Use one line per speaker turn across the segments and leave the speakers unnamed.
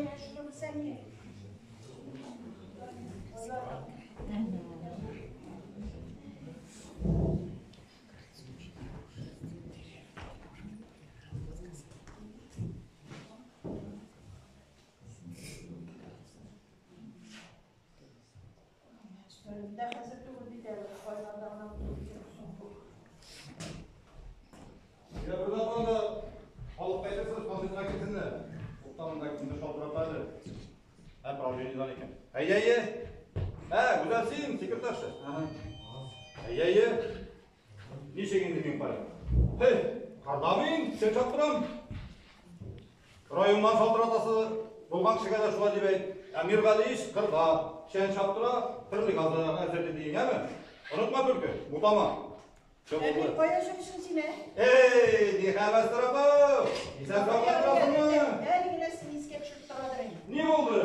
менә шуны белсәң ни. Өстәлемдә хәзер түгел бит әле, кайларда гына утырып йөреп соң бу.
Я бер заманда халыкка әйтәсез, концертка килсеннәр. Тукта монда кемдер шалтырата әле. Ә, правлениедән икән. Әйе, әйе. Ә, Гүзәл син, секретарша. Ага. Әйе, әйе. Ничек инде мин карыйм? Һей, карда мин, сен чаптырам. Районнан шалтыратасы булган кешегә дә шулай дип әйт. Ә Миргали ич кырда, печән чаптыра, терлек азыгы әзерли диең, әме? Онытма түлке, бутама. Чё
Ә мин
булды?
кая йөрисең син, ә?
Эй, нихәл Әстерапов? Исән саулык торасыңмы?
Әле генә сине искә төшереп торадыр инде.
Ни булды?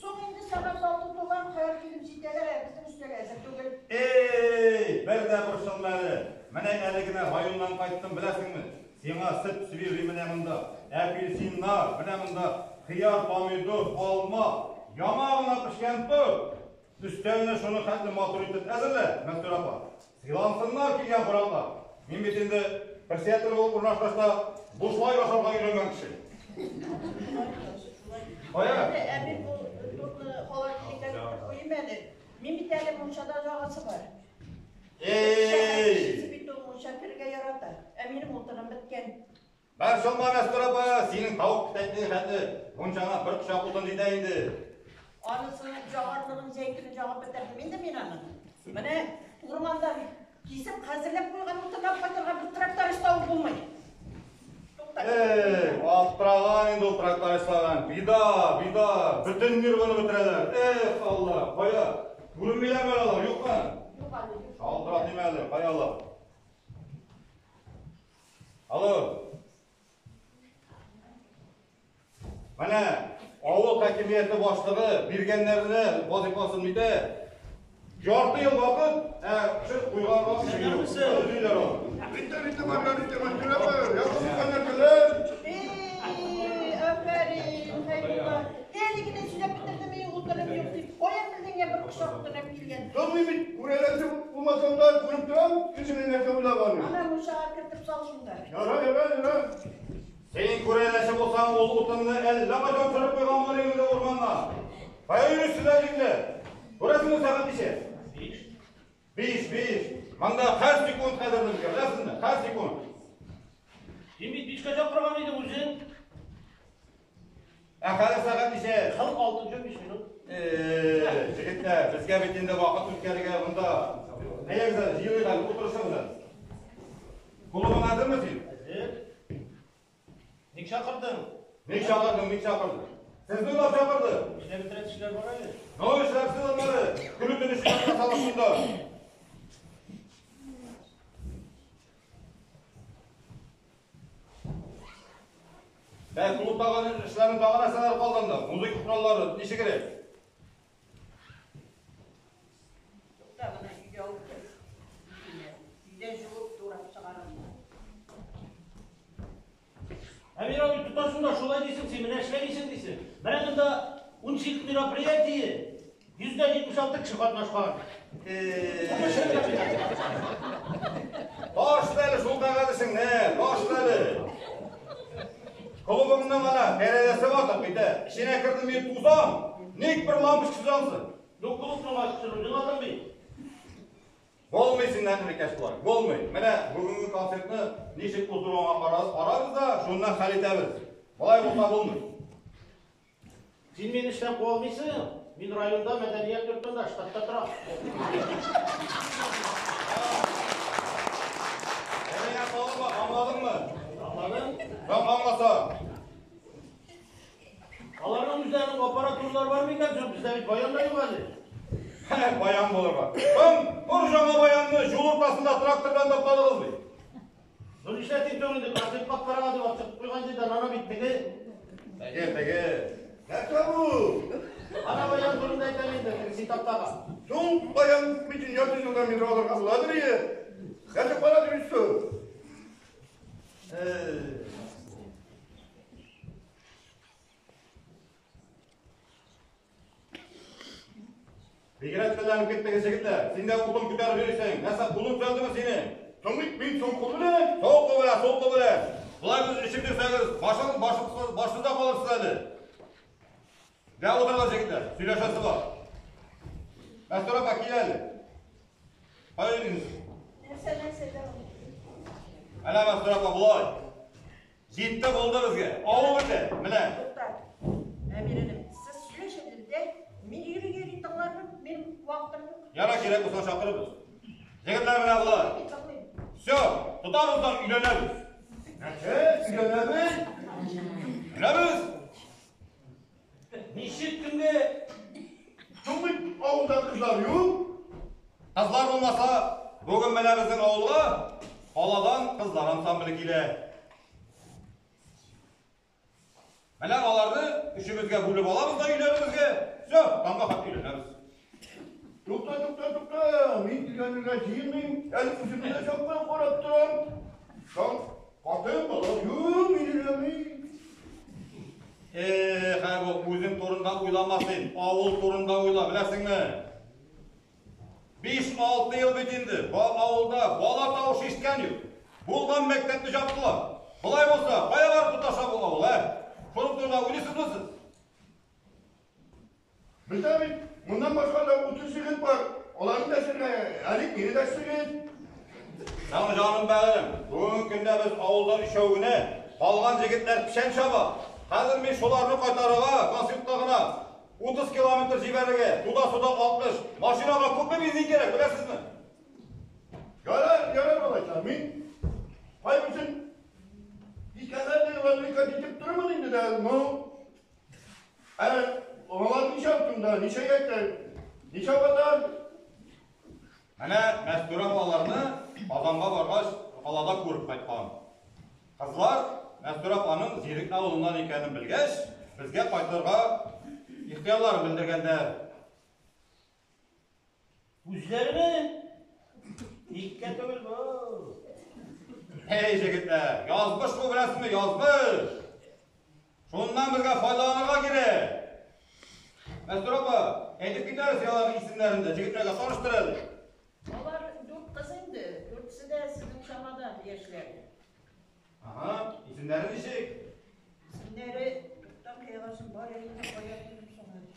Соң инде сәгать алты тулган, хәер килеп җитәләр, ә безнең өстәл әзер түгел.
Эй, бер дә борчылма әле. Менә әле генә районнан кайттым, беләсеңме? Сиңа сөт свежий менә монда, апельсиннар, менә монда хыяр, помидор, алма, яңа гына пешкән торт. Өстәлне шуны хәтле матур итеп әзерлә, Мәстүрә апа. Сыйлансыннар килгән кунаклар. Мин бит инде председатель булып урнашкач та бушлай ашарга өйрәнгән кеше. Кая?
Әле, ә мин бу тортны холодильникка кертеп куйыйм әле. Мин бит әле мунчада ягасы бар.
Эй!
Кешесе бит ул мунча керергә ярата. Ә минем утыным беткән.
Борчылма, Мәстүрә апа, синең тавык петәкле хәтле мунчаңа бер кочак утын җитә инде.
Анысының җагарлыгын җәй көне җагып бетердем инде мин аны. Менә урманда кисеп хәзерләп куйган утыннан кайтырга бер тракторист табып булмый. Тукта.
Эй, аптыраган инде ул трактористлардан. Беда, беда, бөтен нервыны бетерәләр. Эх, Алла, кая? Күренмиләрме алар, юкмы?
Юк әле, юк.
Шалтыратыйм әле, кая алар? Алло. Менә авыл хакимияте башлыгы биргәннәрне вазифасын үтә. Ярты ел вакыт, ә кеше куйганга кеше юк. Өзүләр ул.
Битте, битте, Маргарита, Мәстүрә апа, якын көннәр.
Эй, афәрин, Хәйрулла. Әле генә сөйләп бетердем, мин утырым юк дип. Каян белдең я бер кочак утын алып килгән?
Тормый бит, күрәләсе булмасам да күреп торам, кешенең нәрсә уйлаганын.
Ана мунчага кертеп сал шунда.
Яра, яра, яра.
Син күрәләсе булсаң, ул утынны әллә кайчан сөреп куйган булыр инде урманга. Кая йөрисез әле инде? Күрәсеңме сәгать ничә?
Биш.
Биш, биш. Монда һәр секунд кадерле безгә, беләсезме? Һәр секунд.
Син бит бишкә чакырган идең үзең.
Ә хәзер сәгать ничә?
46 5 минут.
Егетләр, безгә бит инде вакыт үткәрергә монда. Әйдәгез әле, җыелыйк әле, утырышыгыз әле. Клубың әзерме син?
Әзер. Ник чакырдың?
Ник чакырдың, ник чакырдың? Сезне уйлап чакырды.
Эшләп бетерәсе эшләр бар әле.
Ну, эшләрсез аннары. Көне-төне чыгарга салып шунда. Ә клубтагы эшләрнең тагы нәрсәләр калды анда? Музыка кораллары ничегрәк?
Тукта, менә өйгә алып кер. Өйдә җуып, турап чыгарам.
Әмир абый, тотасың да шулай дисең, син менә эшләмисең дисең. Менә монда 10 мероприятие 176 кеше катнашкан.
Ташла әле шул кәгазь эшеңне, ташла әле. Клубыңның ана тәрәзәсе ватык бит, ә. Эченә кердем мин тузан. Ник бер лампочка янсын?
Ну, клубның ачкычын үзең алдың бит.
Булмый синнән энекәш болай, булмый. Менә бүгенге концертны ничек уздыруыңа карарбыз да, шуннан хәл итәбез. Болай булса булмый.
Син мине эштән куа алмыйсың. Мин районда мәдәният йортында штатта торам.
Әнә салынма, аңладыңмы?
Аңладым.
Соң аңласа.
Аларның үзләренең аппаратуралары бар микән соң? Бездә бит баян да юк әле.
Хә, баян булырга. Соң, бер жаңа баянны юл уртасында трактор белән таптадыгыз бит.
Ну нишләтим соң инде, концерт карарга дип алып чыгып куйган җирдән ана бит теге.
Теге, теге.
Нәрсә бу?
Ана баян турында әйтәм инде, теге син таптаган.
Шул баян бит ярты елдан мин алырга буладыр ие. Нәрсә кара дөресе?
Эй. Бигрәк телләнеп киттегез, егетләр. Син дә утын күтәреп йөрисең. Нәрсә, кулың төзәлдеме синең?
Соң бит мин сул кул белән.
Сул кул белән, сул кул белән. Болай без эчеп йөрсәгез, башың, башың, башсыз да калырсыз әле. Дә утырыгыз, егетләр, сөйләшәсе бар. Мәстүрә апа, кил әле. Кая йөрисез?
Нәрсә, нәрсә дә ул?
Менә Мәстүрә апа, болай. Җитте булды безгә. Авыл бетә. Менә.
Тукта. Әмир энем, сез сөйләшегез дә, мин йөри-йөри тыңлармын, минем вакытым юк.
Ярар, кирәк булса чакырырбыз. Егетләр, менә болай.
Мин тыңлыйм.
Все, тотабыз да өйләнәбез.
Нәрсә? Өйләнәбез?
Өйләнәбез.
Ничек кемгә?
Соң бит авылда кызлар юк.
Кызлар булмаса, бүген менә безнең авылга каладан кызлар ансамбле килә. Менә аларны өчебезгә бүлеп алабыз да өйләребезгә. Все, таңга хәтле өйләнәбез.
Тукта, тукта, тукта. Мин өйләнергә җыенмыйм. Әле үземне дә чакырып карап торам. Соң, хатын, бала юк, мин өйләнмим.
Эх, бу үзең турында уйлама син, авыл турында уйла, беләсеңме? 5-6 ел бит инде, бу авылда бала тавышы ишеткән юк. Булган мәктәпне жаптылар. Болай булса, кая барып тоташа бу авыл, ә? Шуның турында уйлыйсызмы сез?
Бездә бит моннан башка да 30 егет бар. Аларны да эшләргә, әле мине дә эшләгез.
Саң җаным бәгырем, бүгенге көндә без авылда өчәү генә, калган егетләр печән чаба. Хәзер мин шуларны кайтарырга, концертка гына 30 километр җибәрергә, туда-сюда 60. Машинага күпме бензин кирәк, беләсезме?
Ярар, ярар алайса. Мин кайберсен искәндәр развлекать итеп тормын инде дә, но ә алар ничә шунда, ничә яшьтә, ничә ватан?
Менә Мәстүрә апаларны Казанга баргач, калада күреп кайткан. Кызлар Мәстүрә апаның Зирекле авылыннан икәнен белгәч, безгә кайтырга ихтыярларын белдергәннәр.
Үзләреме? Иккә түгел бу.
Эй, егетләр, язмыш бу, беләсезме, язмыш. Шуннан безгә файдаланырга кирәк. Мәстүрә апа, әйтеп кит әле син аларның исемнәрен дә, егетләргә таныштыр әле.
Алар дүрт кыз инде, дүртесе дә сезнең чамада яшьләр.
Ага, исемнәре ничек?
Исемнәре, туктам, кәгазем бар әле, кая куйдым соң әле?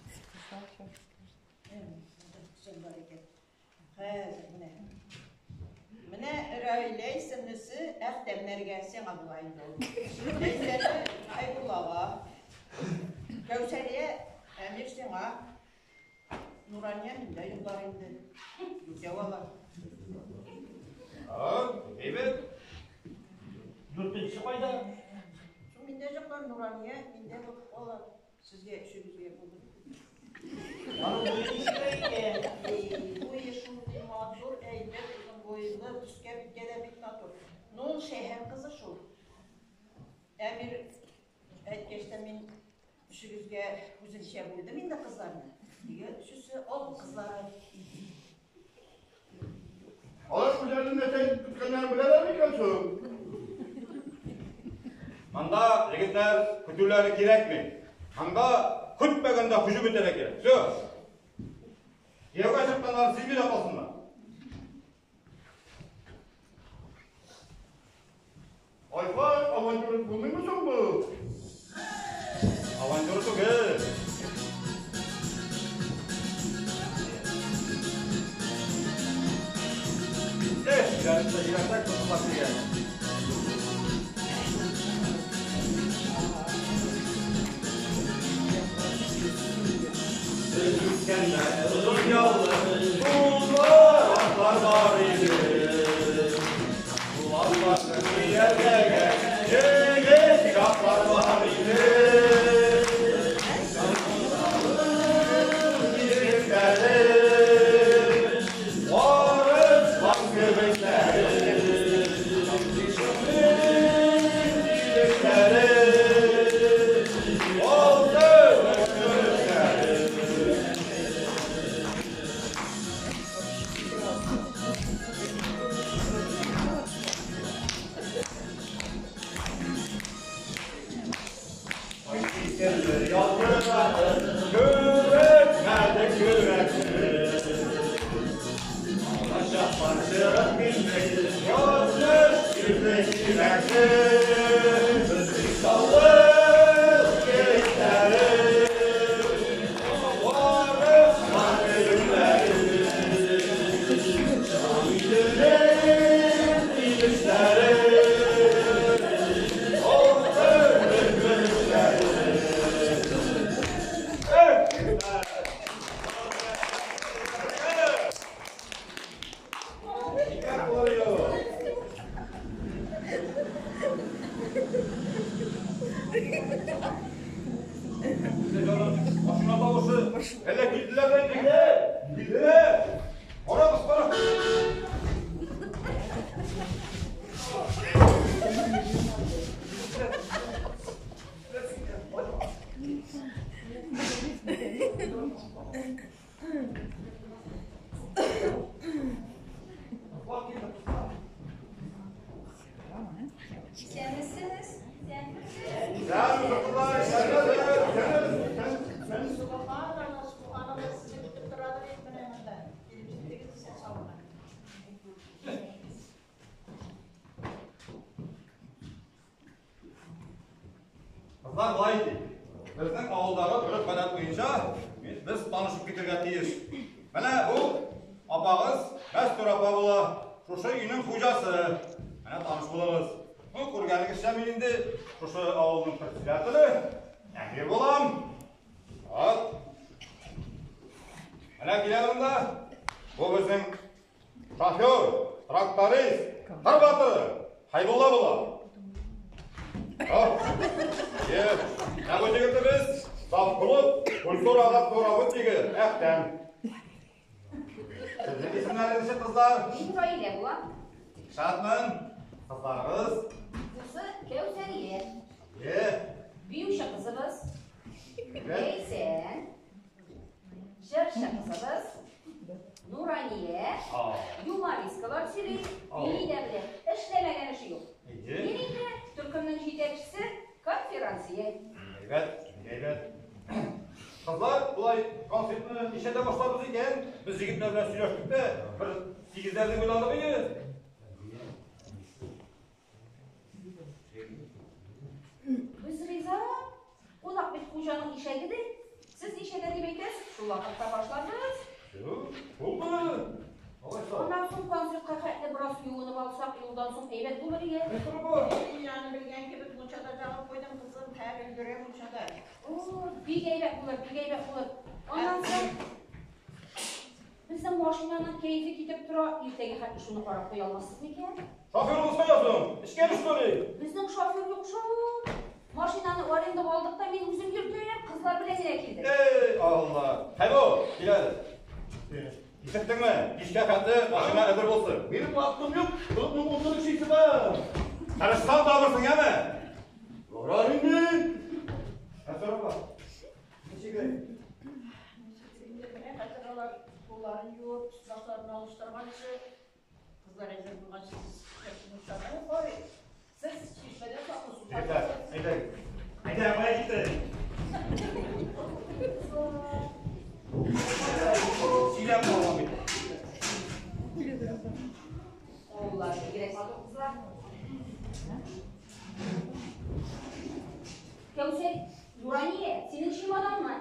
Соң бар икән. Хәзер менә. Менә Раилә исемлесе Әхтәмнәргә сиңа була инде ул. Ләйсәне Хәйбуллага. Кәүсәрия Әмир сиңа. Нурания миндә юллар инде. Дүртәү алар.
Әйбәт.
Дүртенче кайда?
Шул миндә җоклар Нурания, миндә булып кала. Сезгә өчегезгә булды.
Аның буе ничек икән?
Буе шундый матур, әйбәт, озын буйлы, төскә биткә дә бик матур. Ну, ул шәһәр кызы шул. Әмир әйткәч тә мин өчегезгә үземчә бүлдем инде кызларны. Нигә өчесе авыл кызлары?
Алар үзләренең нәрсә көткәннәрен беләләр микән соң?
Монда егетләр көтүләре кирәкми. Монда көтмәгәндә һөҗүм итәргә кирәк. Все. Кияүгә чыкканнар сизми дә калсыннар.
Айфай, авантюра булмыймы соң бу?
Авантюра түгел. Эх, җибәрсә, җибәрсәк, тотыла килгән. Озын яллы сулар атлар бар иде. Ул атларны иярдәгән егет чаплар бар иде. Егетләре, арыслан кебекләре, егетләре, алтын көмешләре. җитәкче, без бик саллы егетләре. Арыслан кебекләре. Шамилнең инешләре. Алтын көмешләре. Машина тавышы. Әллә килделәр дә инде. Килделәр. Карагыз, кара.
Исәнмесез?
Исәнмесез, кызлар, исәнмесез.
Субханалла, субханалла, сезне көтеп торадыр идек менә монда. Килеп җиттегез исән сау гына.
Кызлар, болай итик. Безнең авылдагы гореф-гадәт буенча без танышып китәргә тиеш. Менә бу апагыз Мәстүр апа була. Шушы өйнең хуҗасы. Менә таныш булыгыз. Ну, күргәнегезчә, мин инде шушы авылның председателе Әмир булам. Вот. Менә килә монда. Бу безнең шофер, тракторист, кыр батыры Хәйбулла була. Ә бу егетебез завклуб, культура работнигы Әхтәм. Сезнең исемнәрегез ничек, кызлар?
Мин Раилә булам.
Шатмын. Кызларыгыз?
Бусы Кәүсәрия.
Е.
Биюче кызыбыз. Ләйсән. Җырчы кызыбыз. Нурания. Юмористкалар сөйли. Бии дә белә. Эшләмәгән эше юк. Мин инде төркемнең җитәкчесе, конферансье.
Әйбәт, әйбәт. Кызлар, болай концертны ничәдә башларбыз икән? Без егетләр белән сөйләштек тә, бер 8-дә дип уйладык инде.
Без риза. Кунак бит хуҗаның ишәге ди. Сез ничәдә дип әйтәсез, шул вакытта башларбыз.
Булды. Алайса.
Аннан соң концертка хәтле бераз юынып алсак, юлдан соң әйбәт булыр иде.
Мин аны белгән кебек мунчада җагып куйдым, кызым, хәер өлгерә мунчада.
О, бик әйбәт булыр, бик әйбәт булыр. Аннан соң безнең машинаның кәефе китеп тора, иртәгә хәтле шуны карап куя алмассыз микән?
Шоферыгыз кая соң? Эшкә төште ли?
Безнең шофер юк шул. Машинаны арендага алдык та мин үзем йөртеп, кызлар белән генә килдек.
Эй, Алла. Хәйбо, кил әле. Ишеттеңме? Кичкә хәтле машина әзер булсын.
Минем вакытым юк, клубның уннан эшлисе бар.
Тырышсаң табырсың, әме?
Ярар инде.
Мәстүр апа. Ничек?
Ничек инде, менә хәзер алар кулларын юып, өс-башларын алыштырганчы, кызлар әзер булганчы сез мунчада карый. Сез чишмәдән саклы су
Егетләр, әйдә. Әйдә, кая китте? Сөйләп калган бит.
Олар бигрәк матур кызлар. Кәүсәр, Нурания, синең чемоданмы?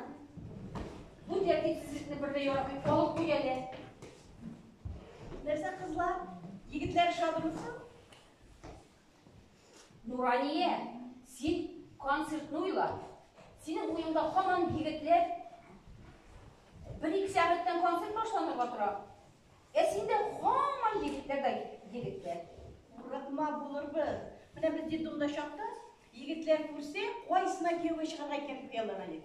Бу тәртипсезлекне бер дә яратмый, алып куй әле.
Нәрсә, кызлар? Егетләр ошадымы соң?
Нурания, син концертны уйла. Синең уеңда һаман егетләр. 1-2 сәгатьтән концерт башланырга тора. Ә синдә һаман егетләр дә егетләр.
Курыкма, булырбыз. Менә без детдомда чакта егетләр күрсә, кайсына кияүгә чыгарга икән дип хыяллана идек.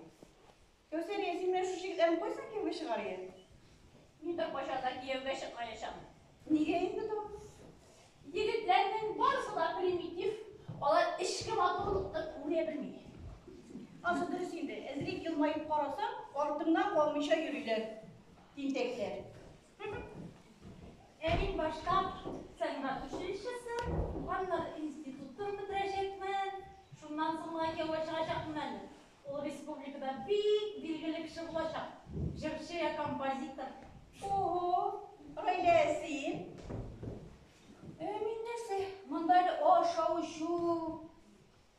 Кәүсәрия, син менә шушы егетләрнең кайсына кияүгә чыгар идең?
Мин беркайчан да кияүгә чыкмаячакмын.
Нигә инде тагын?
Егетләрнең барысы да примитив, алар эчке матурлыкны күрә белми.
Ансы дөрес инде. Әзрәк елмаеп карасаң, артыңнан калмыйча йөриләр. Тинтәкләр.
Ә мин башта сәнгать училищесы, аннары институтын бетерәчәкмен, шуннан соң гына кияүгә чыгачакмын әле. Ул республикада бик билгеле кеше булачак. Җырчы я композитор.
Ого, Раилә, син?
Ә мин нәрсә? Монда Монда әле ашау-эчү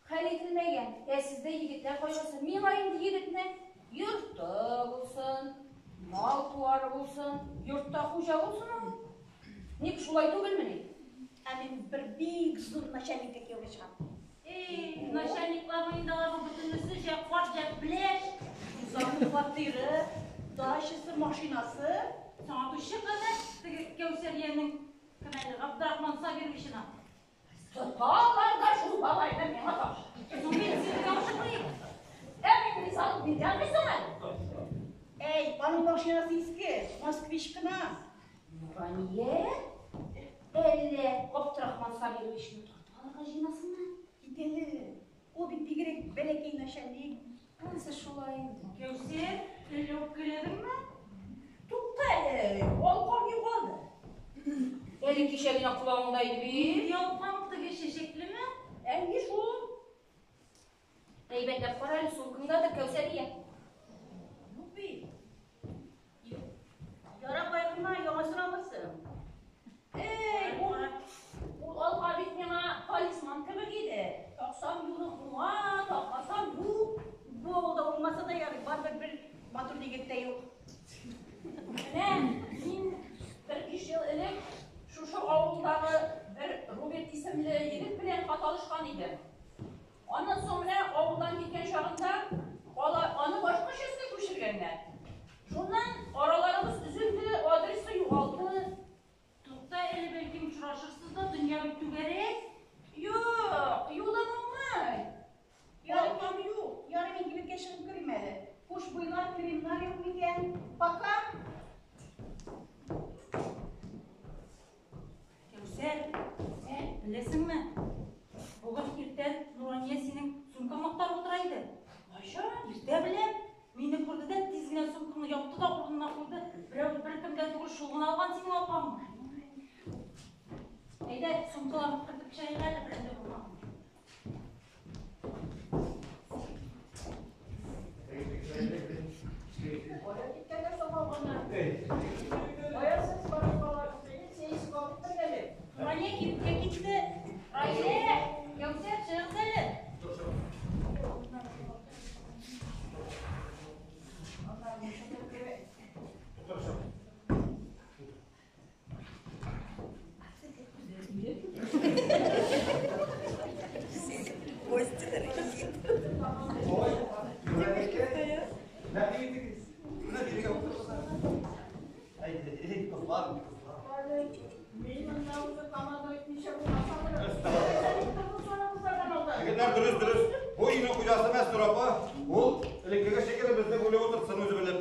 хәл ителмәгән. Ә сездә егетләр кайгысы. Миңа инде егетнең йорты булсын, мал-туары булсын, йортта хуҗа булсын ул. Ник шулай түгелмени?
Ә мин бер бик зур начальникка кияүгә чыгам.
Эй, начальникларның инде аларның бөтенесе җә карт, җә пеләш. Озакны фатиры,
дачасы, машинасы.
Саңа тучы кадәр теге Кәүсәриянең кем әле, Габдрахман Сабировичына.
Тоталар да шул бабайны миңа таш.
Соң мин сине ашыкмыйм.
Ә мин ризалык бирә алмыйсың әле.
Әй, аның машинасы иске, Москвич кына.
Нурания, әллә Габдрахман Сабировичны тартып алырга җыенасыңмы?
Кит әле. Ул бит бигрәк бәләкәй начальник.
Анысы шулай инде.
Кәүсәр, әллә үпкәләдеңме?
Тукта әле, алкам югалды.
Әле кичә генә колагыңда иде бит.
Нинди алкаң, теге чәчәклеме?
Әйе шул. Әйбәтләп кара әле, сумкаңдадыр, Кәүсәрия.
Юк бит. Ярап кайгырма, яңасын алырсың. Эй, ул алка бит миңа талисман кебек иде. Таксам юлы уңа, такмасам юк.
Бу авылда уңмаса да ярый, барыбер бер матур егет тә юк.
Менә мин бер 5 ел элек шушы авылдагы бер Роберт исемле егет белән хат алышкан идем. Аннан соң менә авылдан киткән чагында аны башка частька күчергәннәр. Шуннан араларыбыз өзелде, адресы югалды.
Тукта әле, бәлкем очрашырсыз да, дөнья бит түгәрәк.
Юк, юлым уңмый.
Ярый,
Алкам юк.
Ярый, мин кибеткә чыгып керим әле. Хушбуйлар, кремнар юк микән? Пока.
Кәүсәр, беләсеңме? Бүген иртән Нурания синең сумкаңны актарып утыра иде.
Кайчан?
Иртә белән мине күрде дә тиз генә сумкаңны япты да урынына куйды. Берәү беркем дә түгел, шул гына алган синең алкаңны. Әйдә, сумкаларны кертеп чыгыйк әле, берәү дә булмаган.
Кая киткәннәр соң алганнар? Кая сез барып каласыз? Сәйис калып тор әле.
Нурания кибеткә китте. Раилә, Кәүсәр, чыгыгыз әле.
Аннары шуны кирәк.
Ой, Нурәнекәй, рәхим итегез. Менә бирегә утырыгыз. Әй, әй, кызлар, кызлар.
Әле мин монда үзе команда итмичә булмаса.
Егетләр, дөрес, дөрес. Бу өйнең хуҗасы Мәстүр апа. Ул элеккеге шикелле безне бүлеп утыртсын үзе белеп.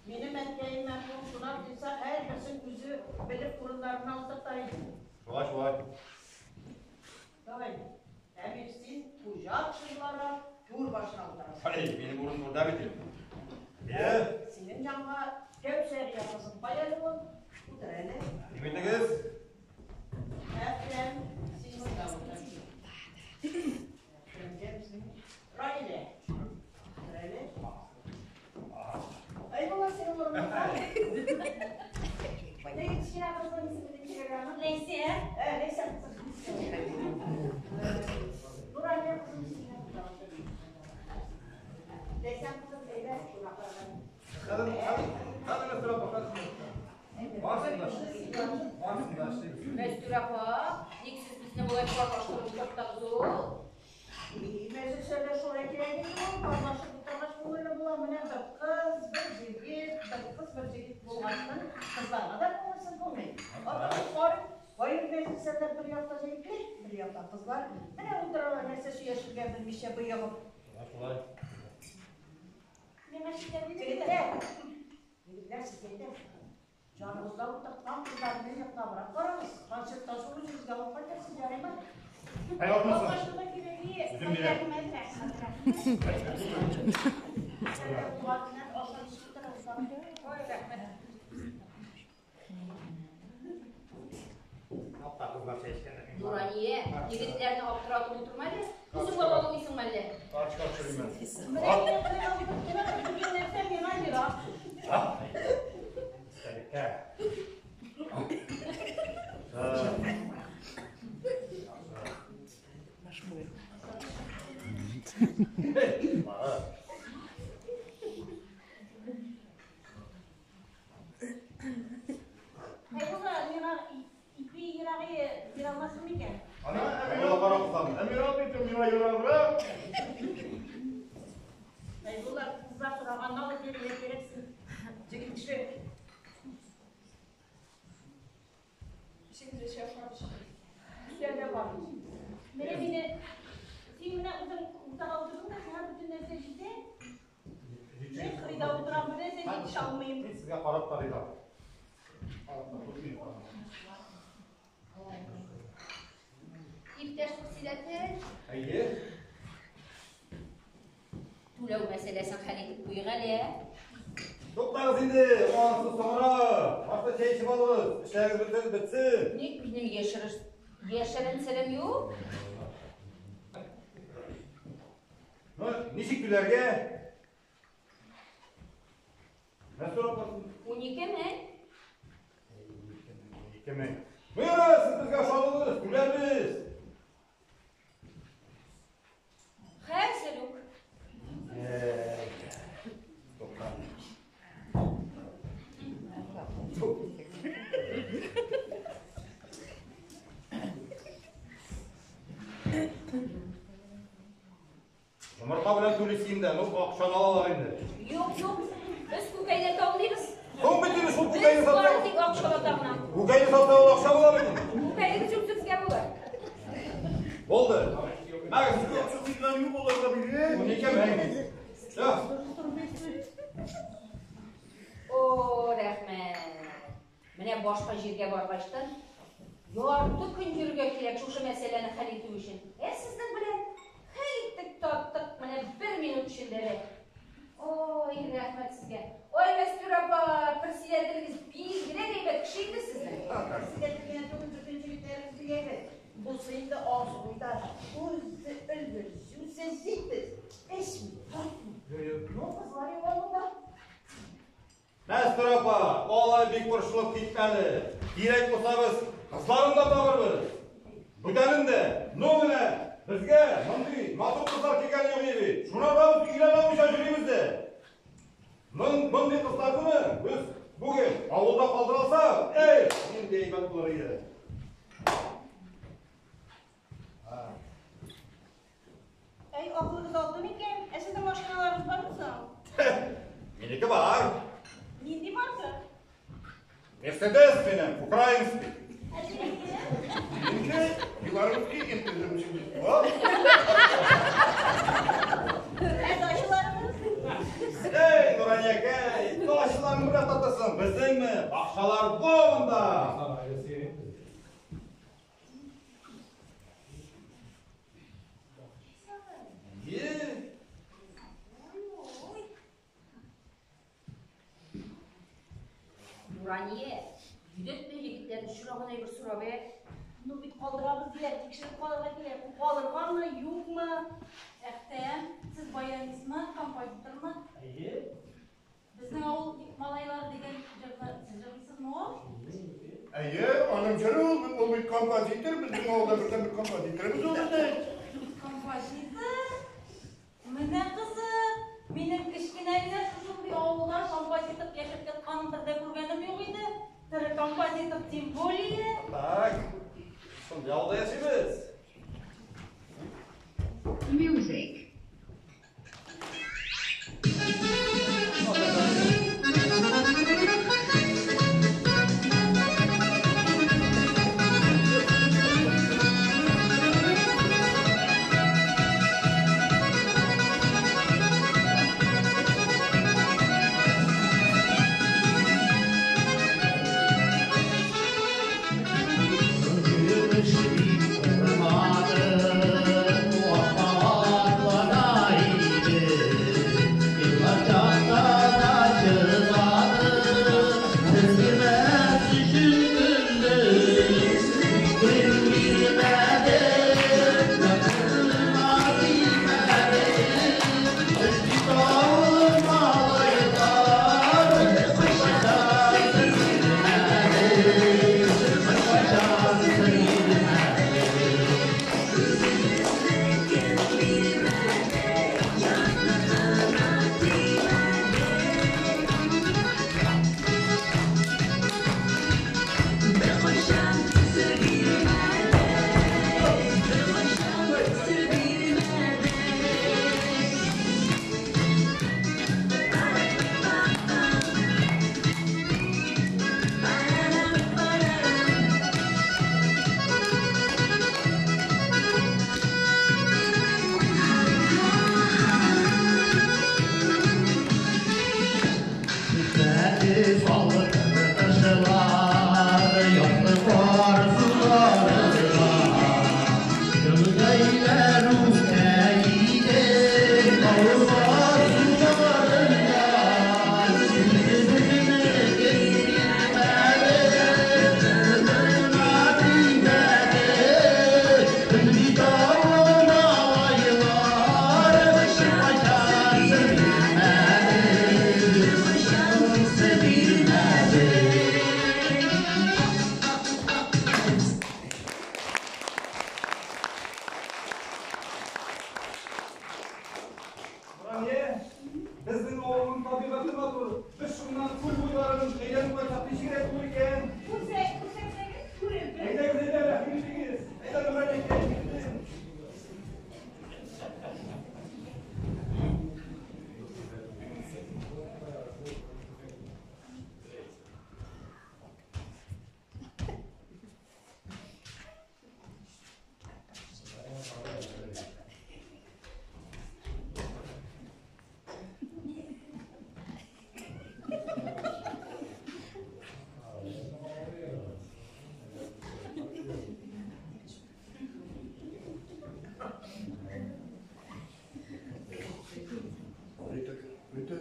Минем әткәем мәрхүм кунак килсә, һәрберсен үзе белеп урыннарына утырта иде.
Шулай, шулай.
Давай, Әмир, син хуҗа кеше буларак түр башына утырасың.
Әй, минем урын түрдә бит инде. Е,
Синең янга Кәүсәрия кызым кая әле ул? Утыр әле.
рәхим итегез.
Әфрәм, син монда утыр. Әфрәмгә безнең Раилә. Утыр әле. Әй, була синең урыныңда. Теге кечкенә кызның исеме ничек аның?
Ләйсән.
Ләйсән кызым. Нурания кызым синең монда утыр. Ләйсән кызым, әйдә, кунакларга.
Хәзер, хәзер, хәзер Мәстүр апа, хәзер. Барсын да. Барсын да, эшлибез.
Мәстүр апа, ник сез безне болай парлаштырып утырттыгыз ул?
Мәҗлесләрдә шулай кирәк инде ул, парлашып утыргач күңелле була. Менә бер кыз, бер егет, бер кыз, бер егет булганнан кызларга да күңелсез булмый. Артык карый, кайбер мәҗлесләрдә бер якта егетләр, бер якта кызлар. Менә утыралар, нәрсә сөйләшергә белмичә боегып.
Шулай, шулай.
Миңа читәр
Егетләр, егетләр, сезгә әйтәм. Җаныгызда утырткан кызларны яклабрак карагыз. Концерттан соң үзегезгә алып кайтырсыз, ярыймы?
Әй, артмасын.
Алкашны кирәге.
Үзем бирәм.
Рәхмәт, рәхмәт.
Булганнан ашап эчеп утырыгыз.
Ой, рәхмәт.
Апта кызлар чәй эчкәннәр.
Нурания, егетләрне аптыратып утырма әле. Үзең бабалымыйсыңмы әллә?
Карточка төшерим мин.
Менә минем нәрсә миңа ерак.
Истәлеккә.
Болар кызлар сораганны алып бирергә кирәксең. Җегет кеше. Эчегез эчә ашап Өстәлдә бар.
Менә мине син менә үзең уртага утырдың да, сиңа бөтен нәрсә җитә. Мин кырыйда утырам, бер нәрсә җитешә алмыйм.
Мин сезгә карап та риза.
Иптәш председатель.
Әйе.
Түләү мәсьәләсен хәл итеп куйык әле.
Туктагыз инде, анысы соңрак. Башта чәй эчеп алыгыз, эшләрегез бетсен, бетсен.
Ник минем яшерен серем юк?
Ну, ничек түләргә? Мәстүр апа.
12 мең.
12 мең. Ну, ярар, сез безгә ышандыгыз, түләрбез.
Хәзер үк.
Тукта. Йомырка белән түлисе инде, ну, акчаны алалар инде.
Юк, юк, без күкәйне таулыйбыз.
Соң бит инде шул күкәйне
Без бары
сатсак.
тик акчалата гына.
Күкәйне сатсак ул акча була бит инде.
Күкәйне юк безгә була.
Булды. Мәгез,
Акча куйган юк аларга бирә.
12 мең. Всё.
О, рәхмәт. Менә башка җиргә баргачтан ярты көн йөрергә кирәк шушы мәсьәләне хәл итү өчен. Ә сезнең белән хәл иттек, таптык, менә бер минут эчендә дә. Ой, рәхмәт сезгә. Ой, Мәстүр апа, председателегез бигрәк әйбәт кеше инде сезнең.
Председатель генә түгел, бөтен җегетләребез бик әйбәт. Булса инде азгыйда, үзе өлгер, үзе җитез, эчми, тартмый. Ну, кызлар юк авылда.
Мәстүр апа, алай бик борчылып китмәле. Кирәк булса без кызларын да табырбыз. Бүтәнен дә. Ну менә безгә мондый матур кызлар килгән юк иде бит. Шуңа да без өйләнә алмыйча йөрибез дә. Мондый кызларны без бүген авылда калдыра алсак, эй, нинди әйбәт булыр иде.
Әй, акылыгыз алды микән? Ә сезнең машиналарыгыз бармы соң?
Минеке бар.
Нинди марка?
Мерседес минем, украинский.
Ә синеке?
Минеке белорусский МТЗ.
Ә дачаларыгыз?
Эй, Нураниякәй, дачаларың белән татырсың, безнеңме? Бакчалар монда. Е.
Нурания, йөдәтмә егетләрне чырагын әйбер сорап, ә?
Ну бит калдырабыз диләр, тикшереп калырга кирәк. Калыргамы, юкмы?
Әхтәм, сез баянистмы, композитормы?
Әйе.
Безнең авыл малайлары дигән җырны сез җырлыйсызмы ул?
Әйе, аның җыры ул, ул бит композитор, безнең авылда бердәнбер композиторыбыз ул безнең.
Композитор? Менә кызык, минем кечкенә генә шушындый авылда композитор яшәп ятканын бер дә күргәнем юк иде. Тере композитор тем более.
Так, шундый авылда яшибез.
Music.
Gümüş bir ormanı, ormanlar.
Салкын кышлар, якты кар суларында. Гөлкәйләр үсә иде, таулар суларында. Үзебезне кем бирмәде, кызына тимәде. Без авыл малайлар, кайчан бирмәде, кайчан бирмәде.
Рания, безнең авылның табигате матур. Без шуннан күл буйларын әйләнеп кайтсак ничегрәк булыр икән?
Күрсәтсәгез, күрербез.
Әйдәгез, әйдә, рәхим итегез. Әйдә, Нурания, килдем.
Bitte, bitte.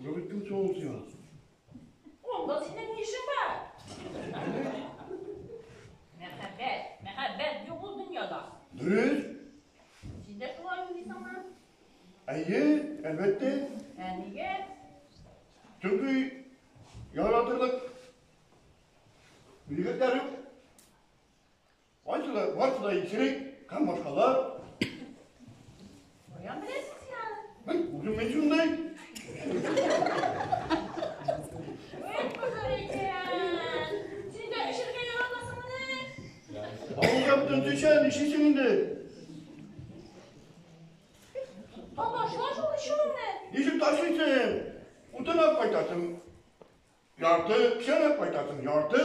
Роберт кем соң ул сиңа?
Онда синең ни эшең бар? Мәхәббәт, мәхәббәт юк ул дөньяда.
Дөрес.
Син дә шулай уйлыйсыңмы?
Әйе, әлбәттә.
Ә нигә?
Чөнки яратырлык егетләр юк. Кайсы да, барысы да исерек, һәм башкалар.
Каян беләсең син аны?
Ай, үзем мин шундый.
Бик гүзәл икән. Син дә эчәргә яратасыңмыни?
Авылда бөтен төшә, нишлисең инде?
Талашла шул эчүеңне.
Ничек ташлыйсың? Утын алып кайтасың. Ярты, печән алып кайтасың, ярты.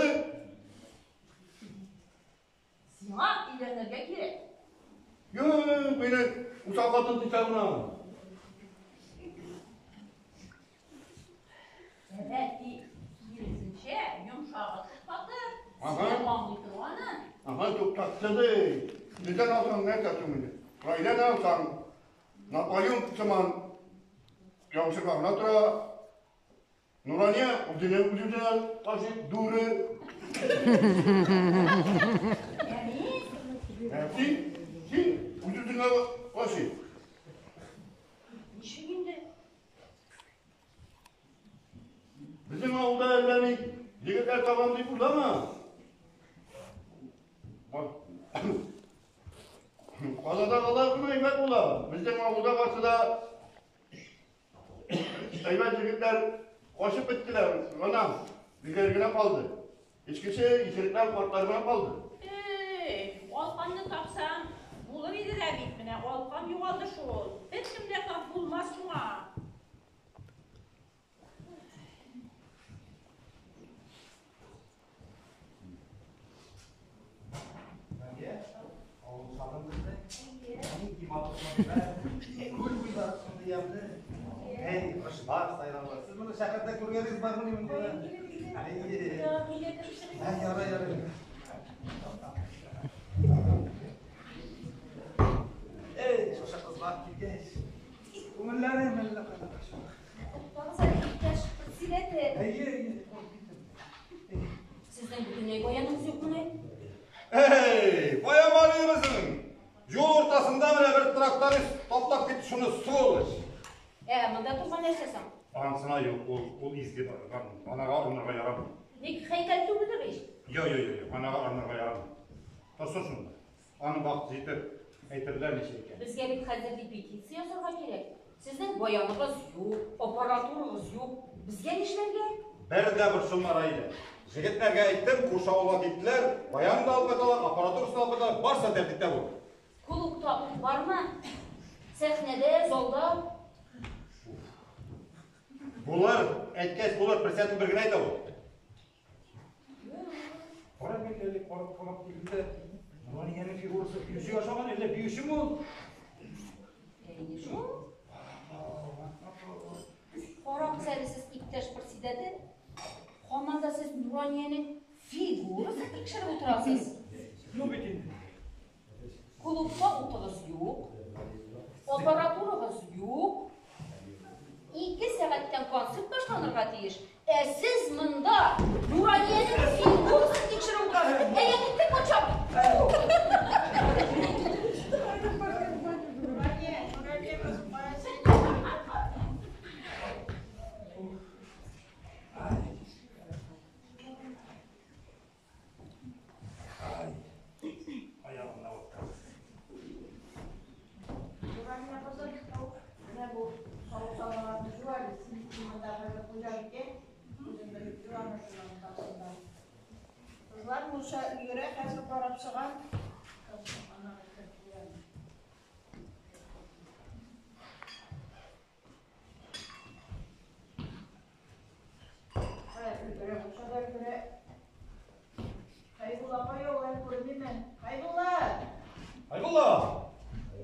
Сиңа өйләнергә кирәк.
Юк, мине усал хатын дисә генә.
Ә бәлки, киресенчә, йомшагы туктатыр.
Ага.
Сине аңлый торганы.
Ага, туктатты ди. Нидән алсаң, нәрсә соң инде? Гаиләне алсаң, Наполеон сыман яучыга гына тора. Нурания үзенә үзенә каршы дуре.
Ә мин?
Ә син, син үз-үзеңә каршы.
Ничек инде?
Безнең авылда әллә ни егетләр табам дип уйлама. Каладагылар гына әйбәт була. Безнең авылда барсы да әйбәт егетләр качып беттеләр. Гына бигәр генә калды. Эчкече, исерекләр, картлар гына калды.
Эй, алканны тапсам, булыр иде дә бит, менә алкан югалды шул. Беркем дә тап булмас шуңа.
Рания, авыл шатын безне. Нинди матур табигать. Күл буйлары шундый ямьле. Әй, кошлар сайрарлар. Сез моны шәһәрдә күргәнегез бармыни монда? Әйе. Әй, ярый, ярый. Эй, шушы кызлар килгәч, күңелләрем әллә кайда кача.
Туктагыз әле, иптәш председатель.
Әйе, әйе, куркып киттем.
Сезнең бөтенләй баяныгыз юкмыни?
Эй, кая барыйбызың? Юл уртасында менә бер тракторист таптап китте шуны, сволочь.
Ә, монда торган нәрсә соң?
Анысына юк, ул изге гармун. Анага орынырга ярамый.
Ник һәйкәл түгелдер ич?
Йо, йо, йо, йо, анага орынырга ярамый. Торсын шунда. Аның вакыты җитеп, әйтердәр ничә икән.
Безгә бит хәзер репетиция ясарга кирәк. Сезнең баяныгыз юк, аппаратурагыз юк. Безгә нишләргә?
Бер дә борчылма, Раилә. Җегетләргә әйттем, күрше авылга киттеләр, баян да алып кайталар, аппаратурасын алып кайталар, барысы да тәртиптә булыр.
Клубта ут бармы? Сәхнәдә, залда?
Булыр, әйткәч булыр, председатель бер генә әйтә ул. Кара бит әле, кара.
Карап, карап килдем дә, Нураниянең фигурасы биючегә охшаган, әллә биючеме ул?
Әйе шул. Карагыз әле сез, иптәш председатель. Һаман да сез Нураниянең фигурасын тикшереп утырасыз.
Ну бит инде.
Клубта утыгыз юк, аппаратурагыз юк. 2 сәгатьтән концерт башланырга тиеш. Ә сез монда Нураниянең фигурасын тикшереп утырасыз. Әйе, киттек мунча.
Нурания, Нурания кызым, кая син?
Аягымны авыртты.
Нурания кызым, менә бу савыт-сабаларны жу әле, син монда хәзер хуҗабикә, үзең белеп жу аны шуларның барысын. Кызлар мунча өлгерә, хәзер карап чыгам. Аннары кереп куям. Кая өлгерә, мунча да өлгерә. Хәйбулла кая ул, әле күренмиме? Хәйбулла!
Хәйбулла!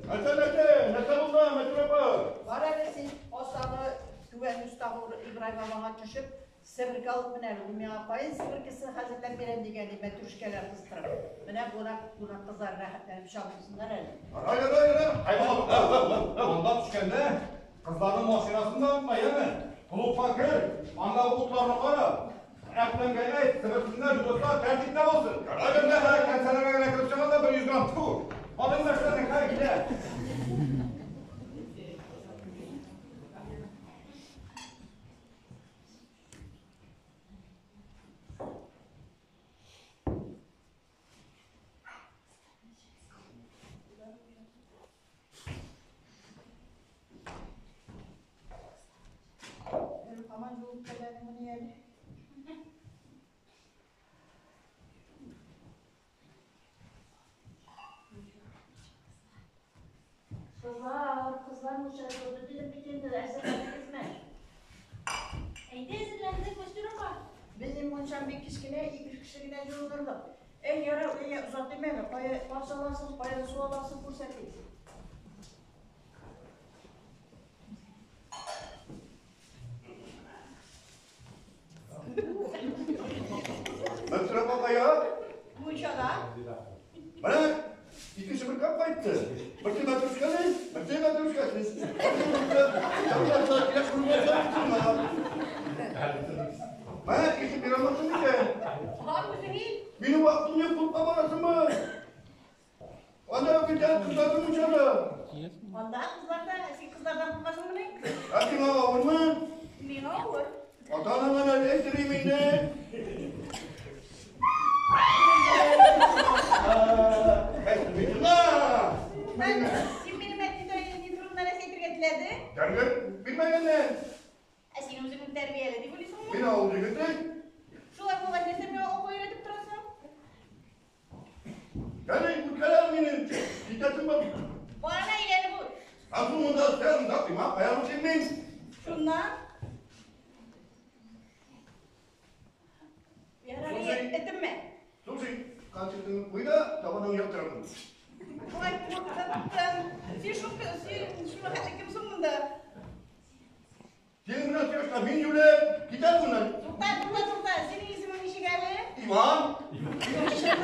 Нәрсә, нәрсә, нәрсә булды, Мәтүр апа?
Бар әле син астагы түбән остагы Ибрай бабаңа төшеп, себерке алып мен әле. Ул миңа каен себеркесен хәзерләп бирәм дигән иде, мәтрүшкәләр кыстырып. Менә кунак, кунак кызлар рәхәтләнеп чабынсыннар әле.
Ярар, ярар, ярар. Хәйбулла, монда төшкәндә кызларның машинасын да онытма, яме? Клубка кер, андагы утларны кара. Әхтәмгә әйт, себерсеннәр, жудыслар, тәртиптә булсын. Ярар, ярар, кәнсәләргә генә кереп чыгам да 100 грамм. Тфу. Алың нәрсәне, хәй, килә.
Әле һаман жуып кәләдеңмени әле? Кызлар, кызлар мунча җылды дидем бит инде, әзерләндегезме?
Әйдә әзерләндек, Мәстүр апа.
Безнең мунчам бик кечкенә, ике кеше генә җылынырлык. Әй, ярар, әйе, озатыйм әле. Кая таш аласың, кая су аласың, күрсәтик.
Мәтүр апа кая?
Мунчада.
Менә ике себерке алып кайтты. Берсе мәтрүшкәле, берсе мәтрүшкәсез. Менә кеше бирә алмасын икән.
Бар үзең ил.
Минем вакытым юк, клубка барасымы? Анда бит әле кызларның мунчада.
Анда кызларда, син кызлардан куркасыңмыни?
Ә сиңа авырмы?
Миңа авыр.
Ата-анаңа нәрсә әйтер инде?
Син минем әти ни турында нәрсә әйтергә теләдең?
Тәрбия бирмәгәннәр.
Ә син үзеңне тәрбияле дип уйлыйсыңмы?
Мин авыл егете.
Шулай булгач, нәрсә миңа акыл өйрәтеп торасың?
Яни үткәрәм мине. Китәсең бар.
Барына әйләнеп үт.
Ә соң монда сен да кыйма каям син мин.
Шуннан? Ярар, этемме?
Слушай, концертыңны куй да, табаның яктырам.
Шулай куркыттың. Син шул син шуны хәтле кемсең монда?
Син менә сөйләшкән, мин юләр, китәм моннан.
Тукта, тукта, тукта. Синең исемең ничек әле?
Иван.
Ничек син?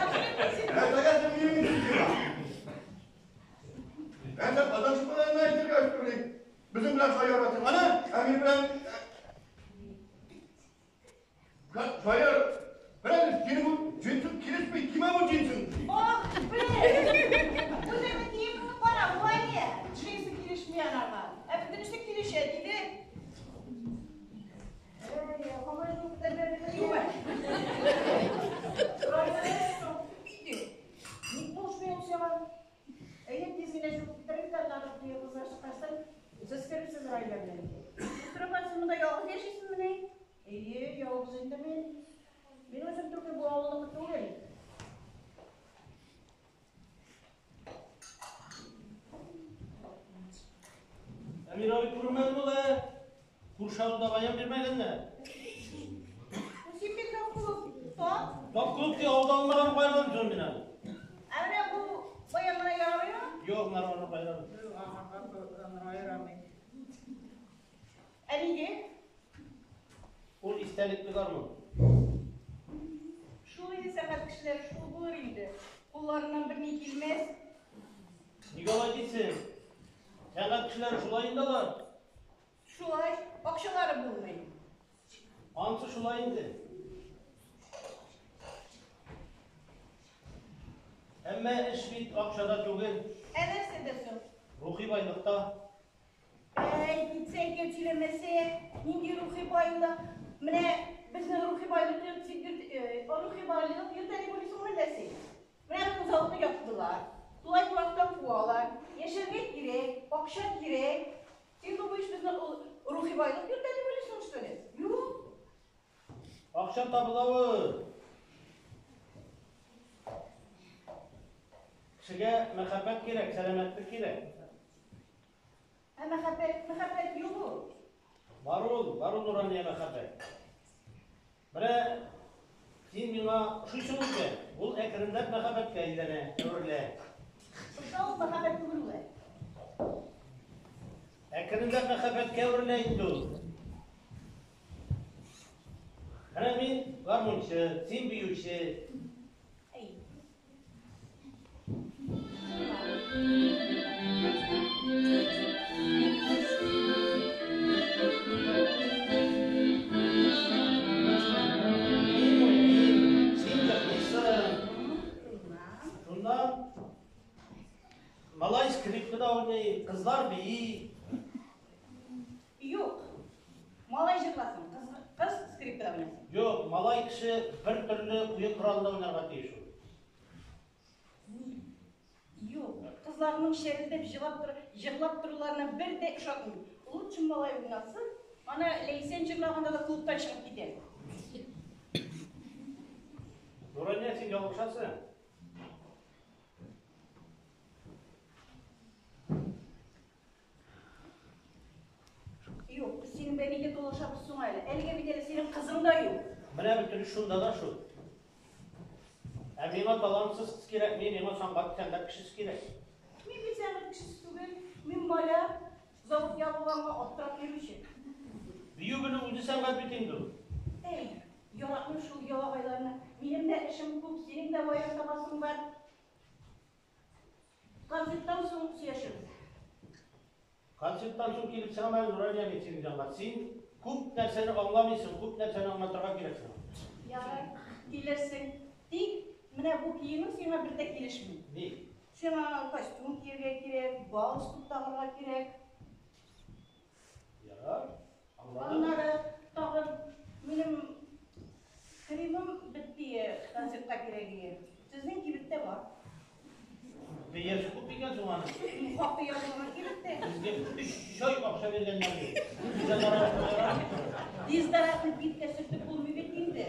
Нәрсәгә син минем исемем? Әнә Казан школына әйтергә өстерлек. Безнең белән шаярасың. Ана, Әмир белән шаяр. Белән синең бу джинсың килешми, кимә бу джинсың.
Ох, блин! Үзеңнең киемеңне кара, Ваня.
Джинсы килешми анарга. Ә бөтенесе килешә, диде. Әй, һаман жуып тәрбияле. Ник булышмый ул сиңа? Әйе, тиз генә жуып бетерегез дә, аннары теге кызлар чыккачтан сез керерсез Раилә белән. Утырып син монда ялгыз яшисеңмени? Әйе, ялгыз инде мин. Мин үзем түгел, бу авылныкы түгел.
Әмир абый күренмәде ул, ә? Күрше авылда баян бирмәгәннәр.
Син бит тап.
Тап. Юк, ди, алда алмаган кайран соң мин аны.
Ә менә бу баян гына ярамыймы?
Юк, нарваны кайран.
Ә нигә?
Ул истәлекле гармун.
Шул инде сәнгать кешеләре шул булыр инде. Кулларыннан берни килмәс.
Нигә алай дисең? Сәнгать кешеләре шулай инде алар.
Шулай, акчалары булмый.
Анысы шулай инде. Әмма эш бит акчада түгел.
Ә нәрсәдә соң?
Рухи байлыкта.
Әй, китсә икән сөйләмәсә, нинди рухи байлык? Менә безнең рухи байлык рухи байлык йөртә дип уйлыйсыңмы әллә син? Менә безнең заводны яптылар. Тулай торактан куалар. Яшәргә кирәк, акча кирәк. Син думаешь, безне ул рухи байлык йөртә дип уйлыйсың, что ли? Юк.
Акча табыла ул. Кешегә мәхәббәт кирәк, сәламәтлек кирәк.
Ә мәхәббәт, мәхәббәт юк ул.
Бар ул, бар ул, Нурания, мәхәббәт. Менә син миңа ошыйсың икән, ул әкренләп мәхәббәткә әйләнә, әверелә.
Шушы ул мәхәббәт түгел ул.
Әкренләп мәхәббәткә әверелә инде ул. Менә мин гармунчы, син биюче.
Әй.
Мин уйныйм, син җырлыйсың. Шуннан малай скрипкада уйный, кызлар бии.
Юк. Малай җырласын, кыз, кыз скрипкада уйнасын.
Юк, малай кеше бер төрле уен коралында уйнарга тиеш ул.
Юк, кызларның чәрелдәп җылап тор, җырлап торуларына бер дә ошатмыйм. Лучше малай уйнасын. Ана Ләйсән җырлаганда да клубтан чыгып китә.
Нурания, син ялгышасың.
Юк, без синең белән нигә талашабыз соң әле? Әлегә бит әле синең кызың да юк.
Менә бөтен эш шунда да шул. Ә миңа талантсыз кыз кирәкми, миңа сәнгать сәнгать кешесе кирәк.
Мин бит сәнгать кешесе түгел. Мин маляр, завод ябылганга аптырап йөрүче.
Бию белү үзе сәнгать бит инде ул.
Әй, яратмыйм шул ялагайларны. Минем дә эшем күп, синең дә баян табасың бар. Концерттан соң сөйләшербез.
Концерттан соң килеп чыгам әле, Нурания, мин синең янга. Син күп нәрсәне аңламыйсың, күп нәрсәне аңлатырга кирәк сиңа.
Ярар, килерсең. Тик менә бу киемең сиңа бер дә килешми.
Ник?
Сиңа костюм кияргә кирәк, галстук тагарга кирәк.
Ярар, аңладым.
Аннары тагын минем кремым бетте, концертка кирәге. Сезнең кибеттә бар.
Бәясе күп икән соң аның.
Хакы язылган кибеттә.
Безгә 3 ай акча биргәннәр юк.
Дезодорантны биткә сөртеп булмый бит инде.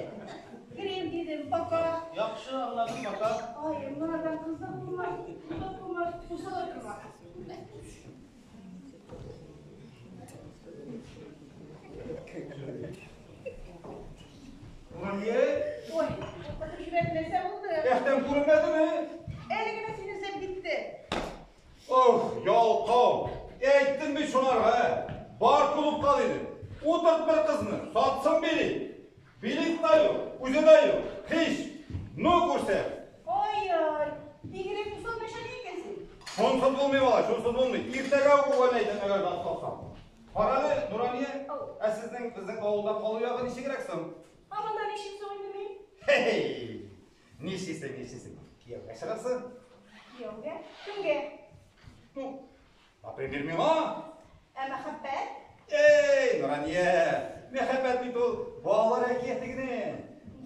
Крем дидем, пока.
Яхшы, аңладым, пока.
Ай, моңардан кыз да булмас, ул да булмас, туса да тормас.
Нурания?
Ой, туктатып җибәрде, нәрсә булды?
Әхтәм күренмәдеме?
Әле генә сине эзләп китте.
Ох, ялкау! Әйттем бит шуңарга, ә? Бар клубка дидем. Утырт бер кызны, сатсын билет. Билет та юк, үзе дә юк. Һич. Ну күрсә.
Ай-ай, бигрәк усал начальник икәнсең.
Шунсыз булмый, бала, шунсыз булмый. Иртәгә үк үгән әйтәм, әгәр дә тапсам. Карале, Нурания, ә сезнең безнең авылда калу ягы ничегрәк соң?
Ә монда ничек соң инде мин?
Хе-хе. Нишлисең, нишлисең? Кияүгә чыгасың?
Кияүгә? Кемгә?
Ну, например, миңа.
Ә мәхәббәт?
Эй, Нурания, мәхәббәт бит ул балалар әкияте генә.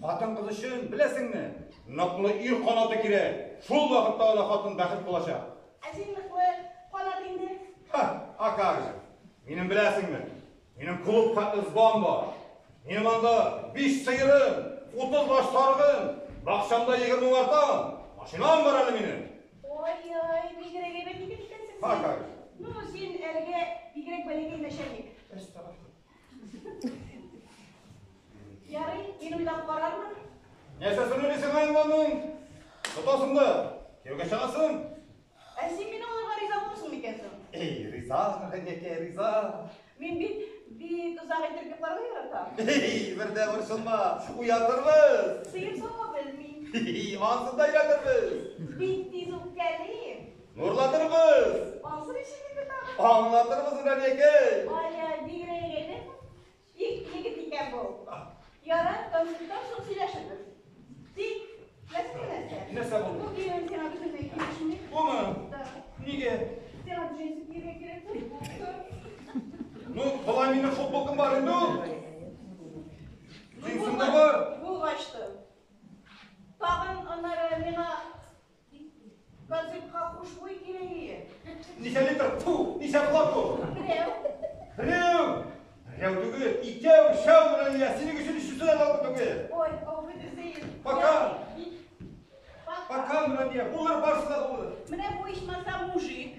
Хатын-кыз өчен, беләсеңме, ныклы ир канаты кирәк. Шул вакытта гына хатын бәхет булачак.
Ә син ныклы канат инде.
Ха, а как же? Минем беләсеңме? Минем клуб хәтле збан бар. Минем анда 5 сыерым, 30 баш сарыгым, бакчамда 20 умартам, машинам бар әле минем.
Ой-ой, бигрәк әйбәт егет икәнсең
Ха,
син.
как же?
Ну, син әлегә бигрәк бәләкәй начальник. Ярый, мин уйлап карармын.
Нәрсәсен уйлыйсың, ә? инде аның. Тотасың да, кияүгә чыгасың.
Ә син мине алырга риза булырсың микән соң?
Эй, риза, Нураниякәй, риза.
Мин бит бик озак итеп йокларга яратам.
Эй, бер дә борчылма, уятырбыз.
Сыер сава белмим.
Эй, анысын да өйрәтербез.
Бик тиз үпкәлим.
Нурлатырбыз.
Ансы ничек инде тагын?
Аңлатырбыз, Нураниякәй.
Ай, бигрәк әйбәт. Егет икән бу. Ярар, концерттан соң сөйләшербез. Тик, беләсеңме нәрсә?
Нәрсә булды?
Бу киемем сиңа бөтенләй килешми.
Бумы?
Да.
Нигә?
Сиңа джинсы кияргә кирәк футболка.
Ну, болай минем футболкам бар инде ул. Джинсым да бар.
Булгач та. Тагын аннары миңа концертка хушбуй кирәк иде.
Ничә литр? Фу, ничә флакон?
Берәү.
Берәү. Берәү түгел, икәү, өчәү, Нурания. Синең өчен өчесе дә артык түгел.
Ой, auf Wiedersehen.
Пока.
Пока.
Пока, Нурания. Булыр, барысы да булыр.
Менә бу ичмаса мужик.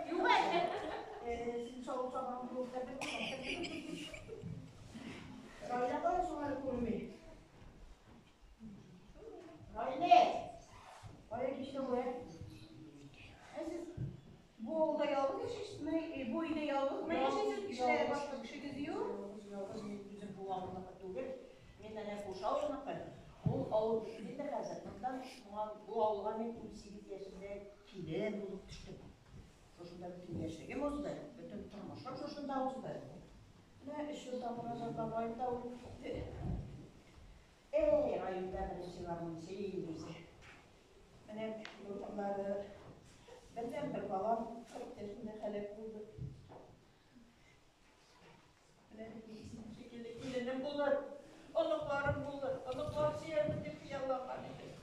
Юк әле. Син савыт сабаң булып та белмим. Раилә кая соң әле күренми? Раилә! Кая китте бу, ә? Ә сез бу авылда ялгыз яшисезме? Бу өйдә ялгызмы яшисез? Кешеләр башка кешегез юк?
Ялгыз, ялгыз, мин үзем бу авылныкы түгел. Мин әнә күрше авылныкы. Ул авыл бетте инде хәзер. Моннан моңа бу авылга мин 18 яшемдә килен булып төштем. Шушында бөтен яшьлегем узды, бөтен тормышым шушында узды. Менә өч елдан назад бабаем да үлеп китте. Эй, районда беренче гармунчы инде үзе. Менә былтырлары бердәнбер балам 40 яшендә һәлак булды.
Менә шикелле киленем булыр, оныкларым булыр, оныклар сөярмен дип хыялланган идем.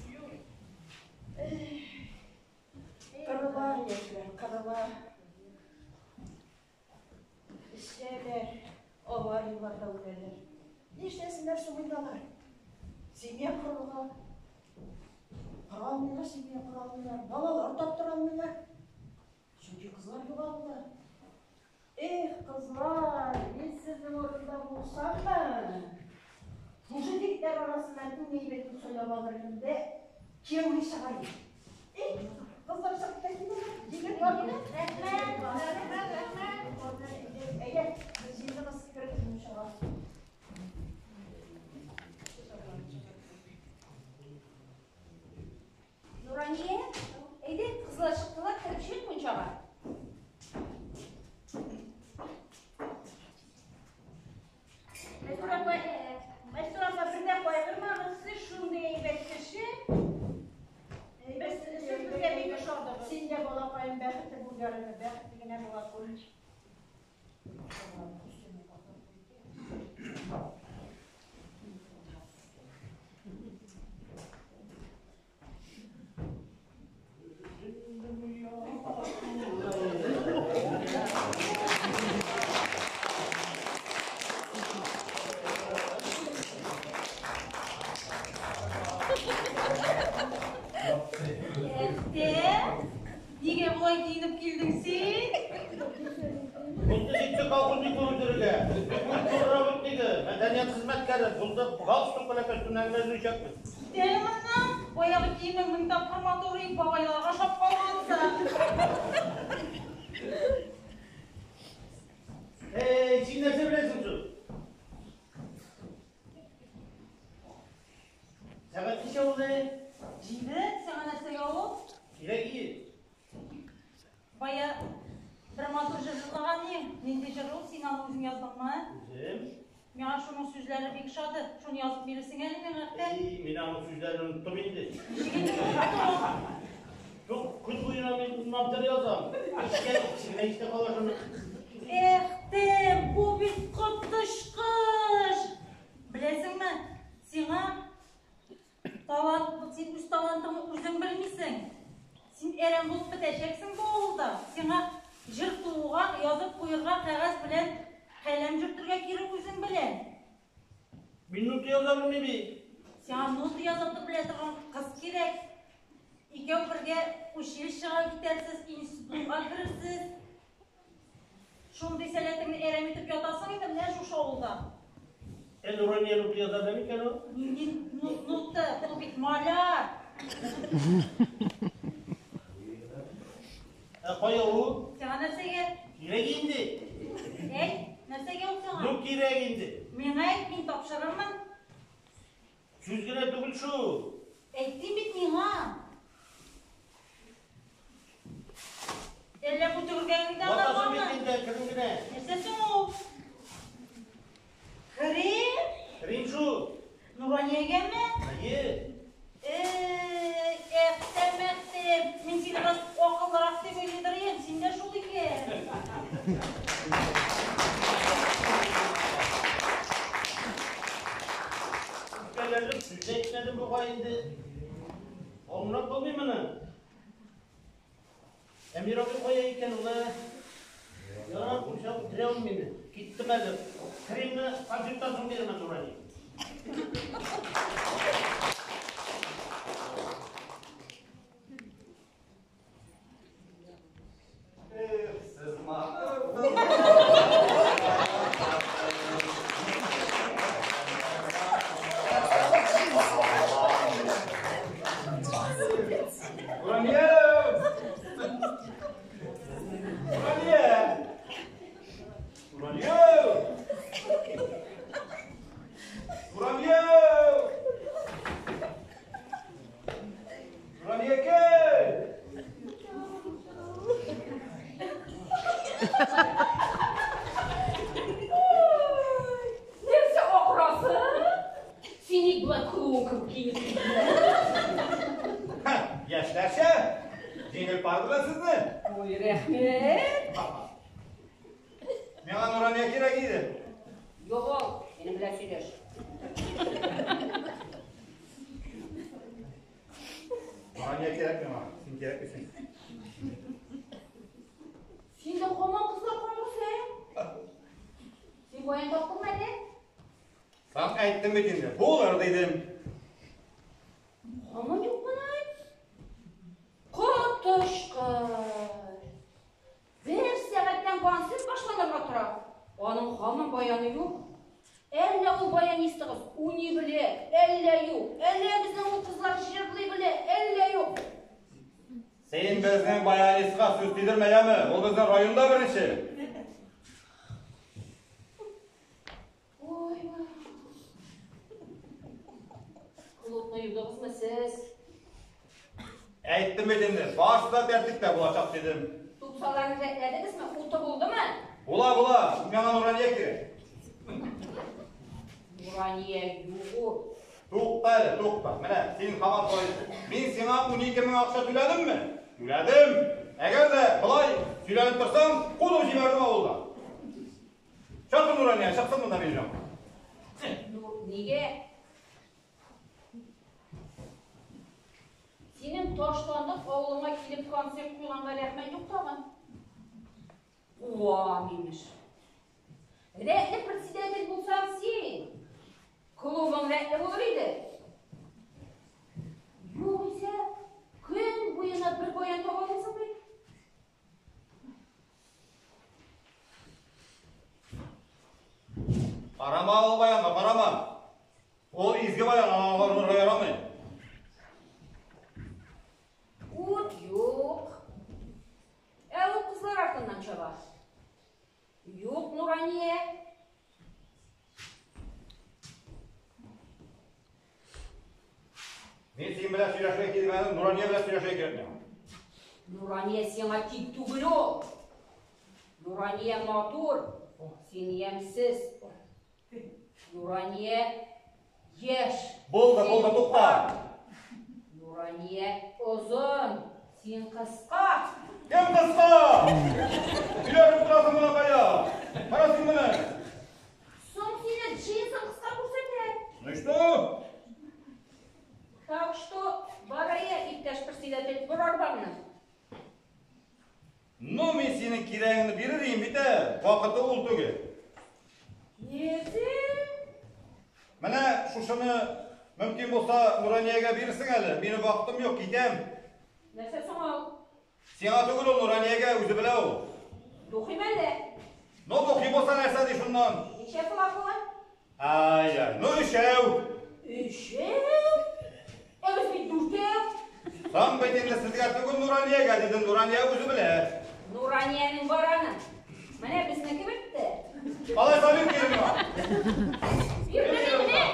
Юк. Кырыла яшьләр, кырыла. Эчәләр, аварияларда үләләр. Нишләсеннәр соң инде алар?
Семья корырга кора алмыйлар, семья кора алмыйлар, балалар таптыра алмыйлар. Чөнки кызлар юк авылда.
Эх, кызлар, мин сезнең урында булсаммы? Шушы егетләр арасыннан иң әйбәтен сайлап алыр идем дә, кияүгә чыгар идем. Эй, кызлар чыгып та киләләр. Егет бар инде.
Рәхмәт, рәхмәт, рәхмәт.
Әйдә, җыендыгыз, керегез мунчага.
Нурания, әйдә, кызлар чыктылар, кереп чыгыйк мунчага.
Мәстүр апа, Мәстүр апа, бер дә кайгырмагыз, сез шундый әйбәт кеше. Без сез безгә бик ошадыгыз.
Син дә балакаем бәхетле бул, ярыймы, бәхетле генә була күр.
Әхтә, нигә болай киенеп килдең син?
Булды җитте колхозник үтерергә. Культура работнигы, мәдәният хезмәткәре, булды галстук белән костюмнан генә йөрәчәкбез.
Кит әле моннан, баягы киемең мең тапкыр матур иде, бабайларга ошап калгансың.
Эй, син нәрсә беләсең соң? Сәгать ничә булды?
7, сиңа нәрсәгә ул?
Кирәк ие.
Бая бер матур җыр җырлаган идең. Нинди җыр ул? Син аны үзең яздыңмы?
Үзем.
Миңа шуның сүзләре бик ошады. Шуны язып бирерсең әле миңа, Әхтә.
Эй, мин аның сүзләрен оныттым инде.
Ничек инде оныттың?
Юк, көн буена мин уннан язам. Эшкә кечкенә истә кала шуны.
Әхтәм, бу бит коточкыч! Беләсеңме, сиңа талант, син үз талантыңны үзең белмисең. Син әрәм булып бетәчәксең бу авылда. Сиңа җыр тууга, язып куерга кәгазь белән каләм йөртергә кирәк үзең белән.
Мин нота яза белмим бит.
Сиңа нота яза белә торган кыз кирәк. Икәү Икәү бергә училищега китәрсез, институтка керерсез. Шундый сәләтеңне әрәм итеп ятасың инде менә шушы авылда.
Ә Нурания нота яза белә микән ул?
Нинди нота? Ул бит маляр.
Ә кая ул?
Сиңа нәрсәгә?
Кирәк инде.
Әйт, нәрсәгә ул сиңа?
Ну кирәк инде.
Миңа әйт, мин тапшырырмын.
Сүз генә түгел шул.
Әйттем бит миңа. Әллә бу төгергәнеңдә
Ватасың бит инде, керен генә.
Нәрсә соң ул? Крем?
Крем шул.
Нураниягәме?
Әйе.
Эй, әхтәм, әхтәм. Мин сине бераз акыллырак дип уйлыйдыр идем, син дә шул икән.
Үпкәләрлек сүз дә әйтмәдем бугай инде. Аңлап булмый моны. Әмир абый кая икән ул, ә? Ярар, курчак үтерә ул мине. Киттем әле. Кремны концерттан соң бирермен, Нурани.
Эх, сез матур. Нурания! Нурания! Нурания! Нурания! Нурания кил!
Нәрсә акырасы? Син ник болай клоун кебек киенеп килдең?
Яшьләрчә! Җиңел пар белән сезне!
Ой, рәхмәт.
Миңа Нурания кирәк иде.
Юк ул, минем белән сөйләш.
Нурания кирәк миңа. Син кирәкмисең.
Син дә һаман кызлар карагыз, ә? Син баян таптыңмы әле?
Саң әйттем бит инде. Булыр дидем.
Һаман юк моны. Коточкыч. Бер сәгатьтән концерт башланырга тора. Аның һаман баяны юк. Әллә ул баянистыгыз уйный белә, әллә юк. Әллә безнең ул кызлар җырлый белә, әллә юк.
Син безнең баянистка сүз тидермә, яме? Ул безнең районда беренче.
Ой, клубны юдыгызмы сез?
Әйттем бит инде, барысы да тәртиптә булачак дидем.
Тупсаларны рәтләдегезме? Уты булдымы?
Була, була. Миңа Нурания кирәк.
Нурания юк ул.
Тукта әле, тукта. Менә син һаман шулай. Мин сиңа 12 мең акча түләдемме? Түләдем. Әгәр дә болай сөйләнеп торсаң, куып җибәрдем авылдан. Чакыр Нурания, чыксын монда минем янга.
Ну, нигә? Синең ташландык авылыңа килеп концерт куйганга рәхмәт юк тагын. Куам, имеш. Рәтле председатель булсаң син, клубың рәтле булыр иде. Югыйсә, көн буена бер баян таба алмыйсың бит.
Карама ул баянга, карама. Ул изге баян, аңа орынырга ярамый.
Ут юк. Ә ул кызлар артыннан чаба. Юк, Нурания.
Мин син белән сөйләшергә килмәдем, Нурания белән сөйләшергә кирәк миңа.
Нурания сиңа тик түгел ул. Нурания матур, син ямьсез. Нурания яшь.
Булды, булды, тукта.
Нурания озын, син кыска.
Кем кыска? Сөйләшеп торасың моны кая? Кара син моны.
Соң сине джинсың кыска күрсәтә.
Ну и что?
Так что, барая, иптәш председатель, бор арбаңны.
Ну, мин синең кирәгеңне бирер идем бит, ә, вакыты ул түгел.
Нәрсә?
Менә шушыны мөмкин булса Нураниягә бирерсең әле. Минем вакытым юк, китәм.
Нәрсә соң ул?
Сиңа түгел ул, Нураниягә, үзе белә ул.
Духи мәллә?
Ну, духи булса нәрсә ди шуннан?
Ничә флакон?
Ай-ай, ну өчәү.
Өчәү? Ә без бит дүртәү.
Соң бит инде сезгә түгел, Нураниягә дидем, Нурания үзе белә.
Нураниянең бар аның. Менә безнеке бетте.
Алайса бир кире миңа.
Бир менә, менә.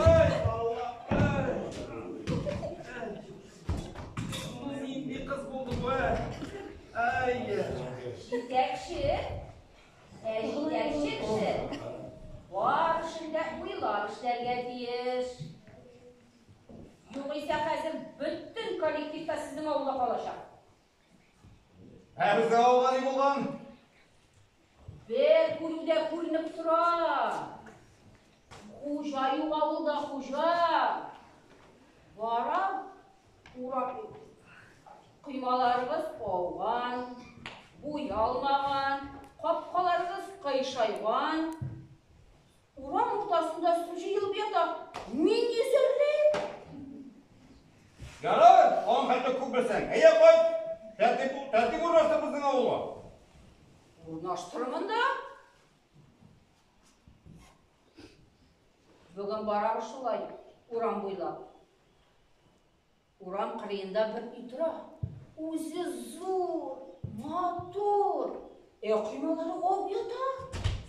Ай, Алла, ай. Ну, нинди кыз булды бу, ә? Ай.
Җитәкче. Ә җитәкче кеше бар эшен дә уйлап эшләргә тиеш. Югыйсә хәзер бөтен коллектив та сезнең авылда калачак.
Ә безнең авылга ни булган?
Бер күрүдә күренеп тора. Хуҗа юк авылда, хуҗа. Бара, ура, коймаларыгыз ауган, буялмаган, капкаларыгыз кыйшайган. Урам уртасында су җыелып ята. Нинди зәрлек!
Ярар, аның хәтле күп белсәң. Әйдә кайт. Тәртип, тәртип урнаштыр безнең авылга.
Урнаштырмын да. Бүген барабыз шулай урам буйлап. Урам кырыенда бер өй тора. Үзе зур, матур. Ә коймалары ауып ята.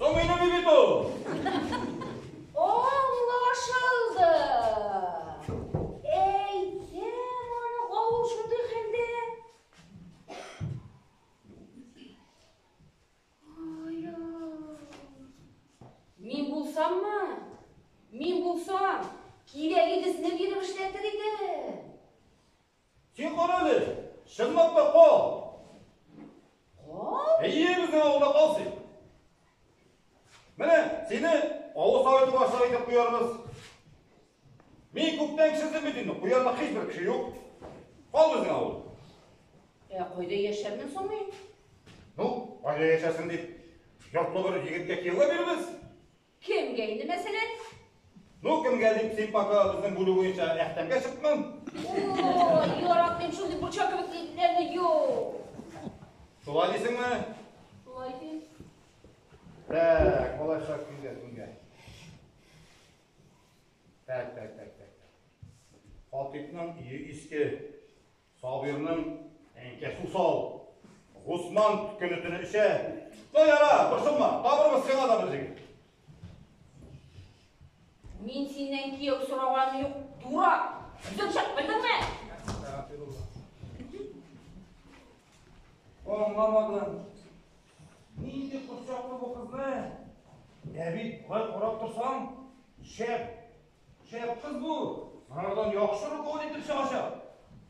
Соң минем өй бит ул.
Аңлашылды. Әйтәм аны, авыл шундый хәлдә. Мин булсаммы? Мин булсам, кирәгегезне биреп эшләтер идем.
Син кара әле, чынлап та кал.
Кал?
Әйе, безнең авылда кал син. Менә сине авыл советы башлыгы итеп куярбыз. Мин күптән кеше эзлим бит инде, куярлык һичбер кеше юк. Кал безнең авылда.
Ә кайда яшәрмен соң мин?
Ну, кайда яшәрсең дип, йортлы бер егеткә кияүгә бирербез.
Кемгә инде, мәсәлән?
Ну, кемгә дип, син пока безнең бүлек буенча Әхтәмгә чыктың.
Ой, яратмыйм шундый борчак кебек егетләрне, юк.
Шулай дисеңме?
Шулай дим.
Так, алайса кемгә, кемгә? Так, так, так, так. Хатипның өе иске, Сабирның әнкәсе усал, Госман көне-төне эчә. Ну, яра, борчылма, табырбыз сиңа да бер җегет.
Мин синнән кияү сораганым юк, дурак! Үзең чык, белдеңме?
Аңламадым. Нинди курчаклы бу кызны? Ә бит болай карап торсаң, шәп, шәп кыз бу. Моңардан яхшы руководитель чыгачак.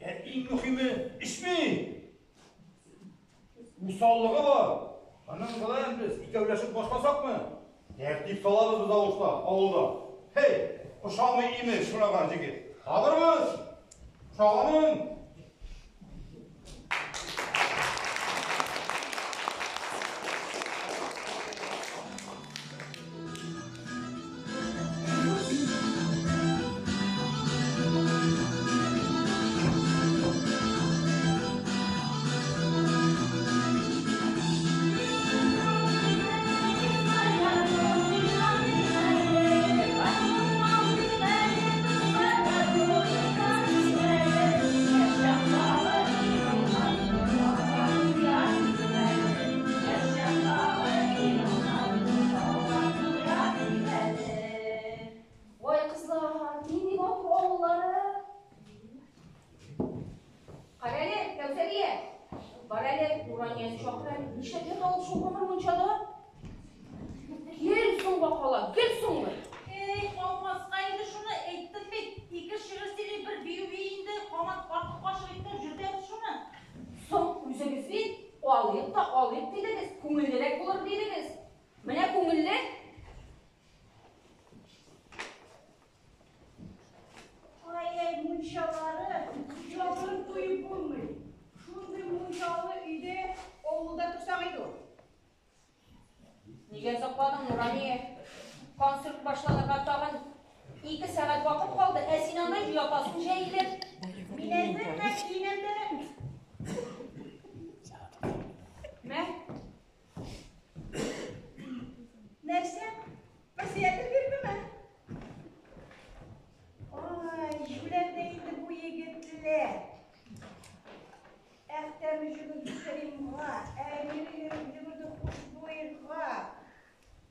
Ә иң мөһиме, эчми.
Усаллыгы бар. Аның белән без икәүләшеп башласакмы? Тәртип салабыз без авылда, авылда. Һей, ошамый имеш шунаган җегет. Табырбыз. Ошаганын.
Ой, кызлар, нинди матур авыллары. Кара әле, Кәүсәрия. Бар әле, Нуранияне чакыр әле. Нишләп ята ул шул гомер мунчада? Гел соңга кала, гел соңлый.
Эй, калмаска иде шуны, әйттем бит. Ике шигырь сөйли, бер бию бии инде, һаман артык кашык итеп йөртәбез шуны.
Соң үзегез бит, алыйк та алыйк дидегез, күңеллерәк булыр дидегез. Менә күңелле.
Ай-яй, мунчалары, җабырып туеп булмый. Шундый мунчалы өйдә авылда торсак иде ул.
Нигә озакладың, Нурания? Концерт башланырга тагын 2 сәгать вакыт калды, ә син анда ятасың җәелеп.
Мин әзер дә, киенәм дә.
Мә.
Нәрсә? Председатель бирдеме? Ай, җүләр дә инде бу егетләр. Әхтәм йөгерде Сәлимгә, Әмир йөгерде Хушбуйга.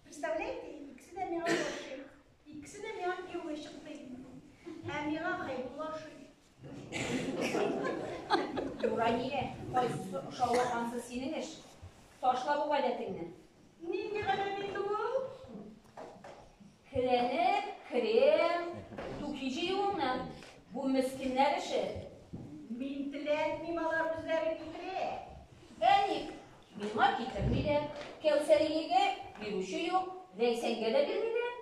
Представляете, икесе дә миңа ошый. Икесе дә миңа кияүгә чыкты. Ә миңа Хәйбулла ошый.
Нурания, кайсысы ошавы ансы синең эш. Ташла бу гадәтеңне.
Нинди гадәт инде ул?
Келәнеп, крем, духи җыюыңны. Бу мескеннәр эше.
Мин теләтмим, алар үзләре китерә.
Ә ник? Миңа китермиләр. Кәүсәриегә бирүче юк, Ләйсәнгә дә бирмиләр.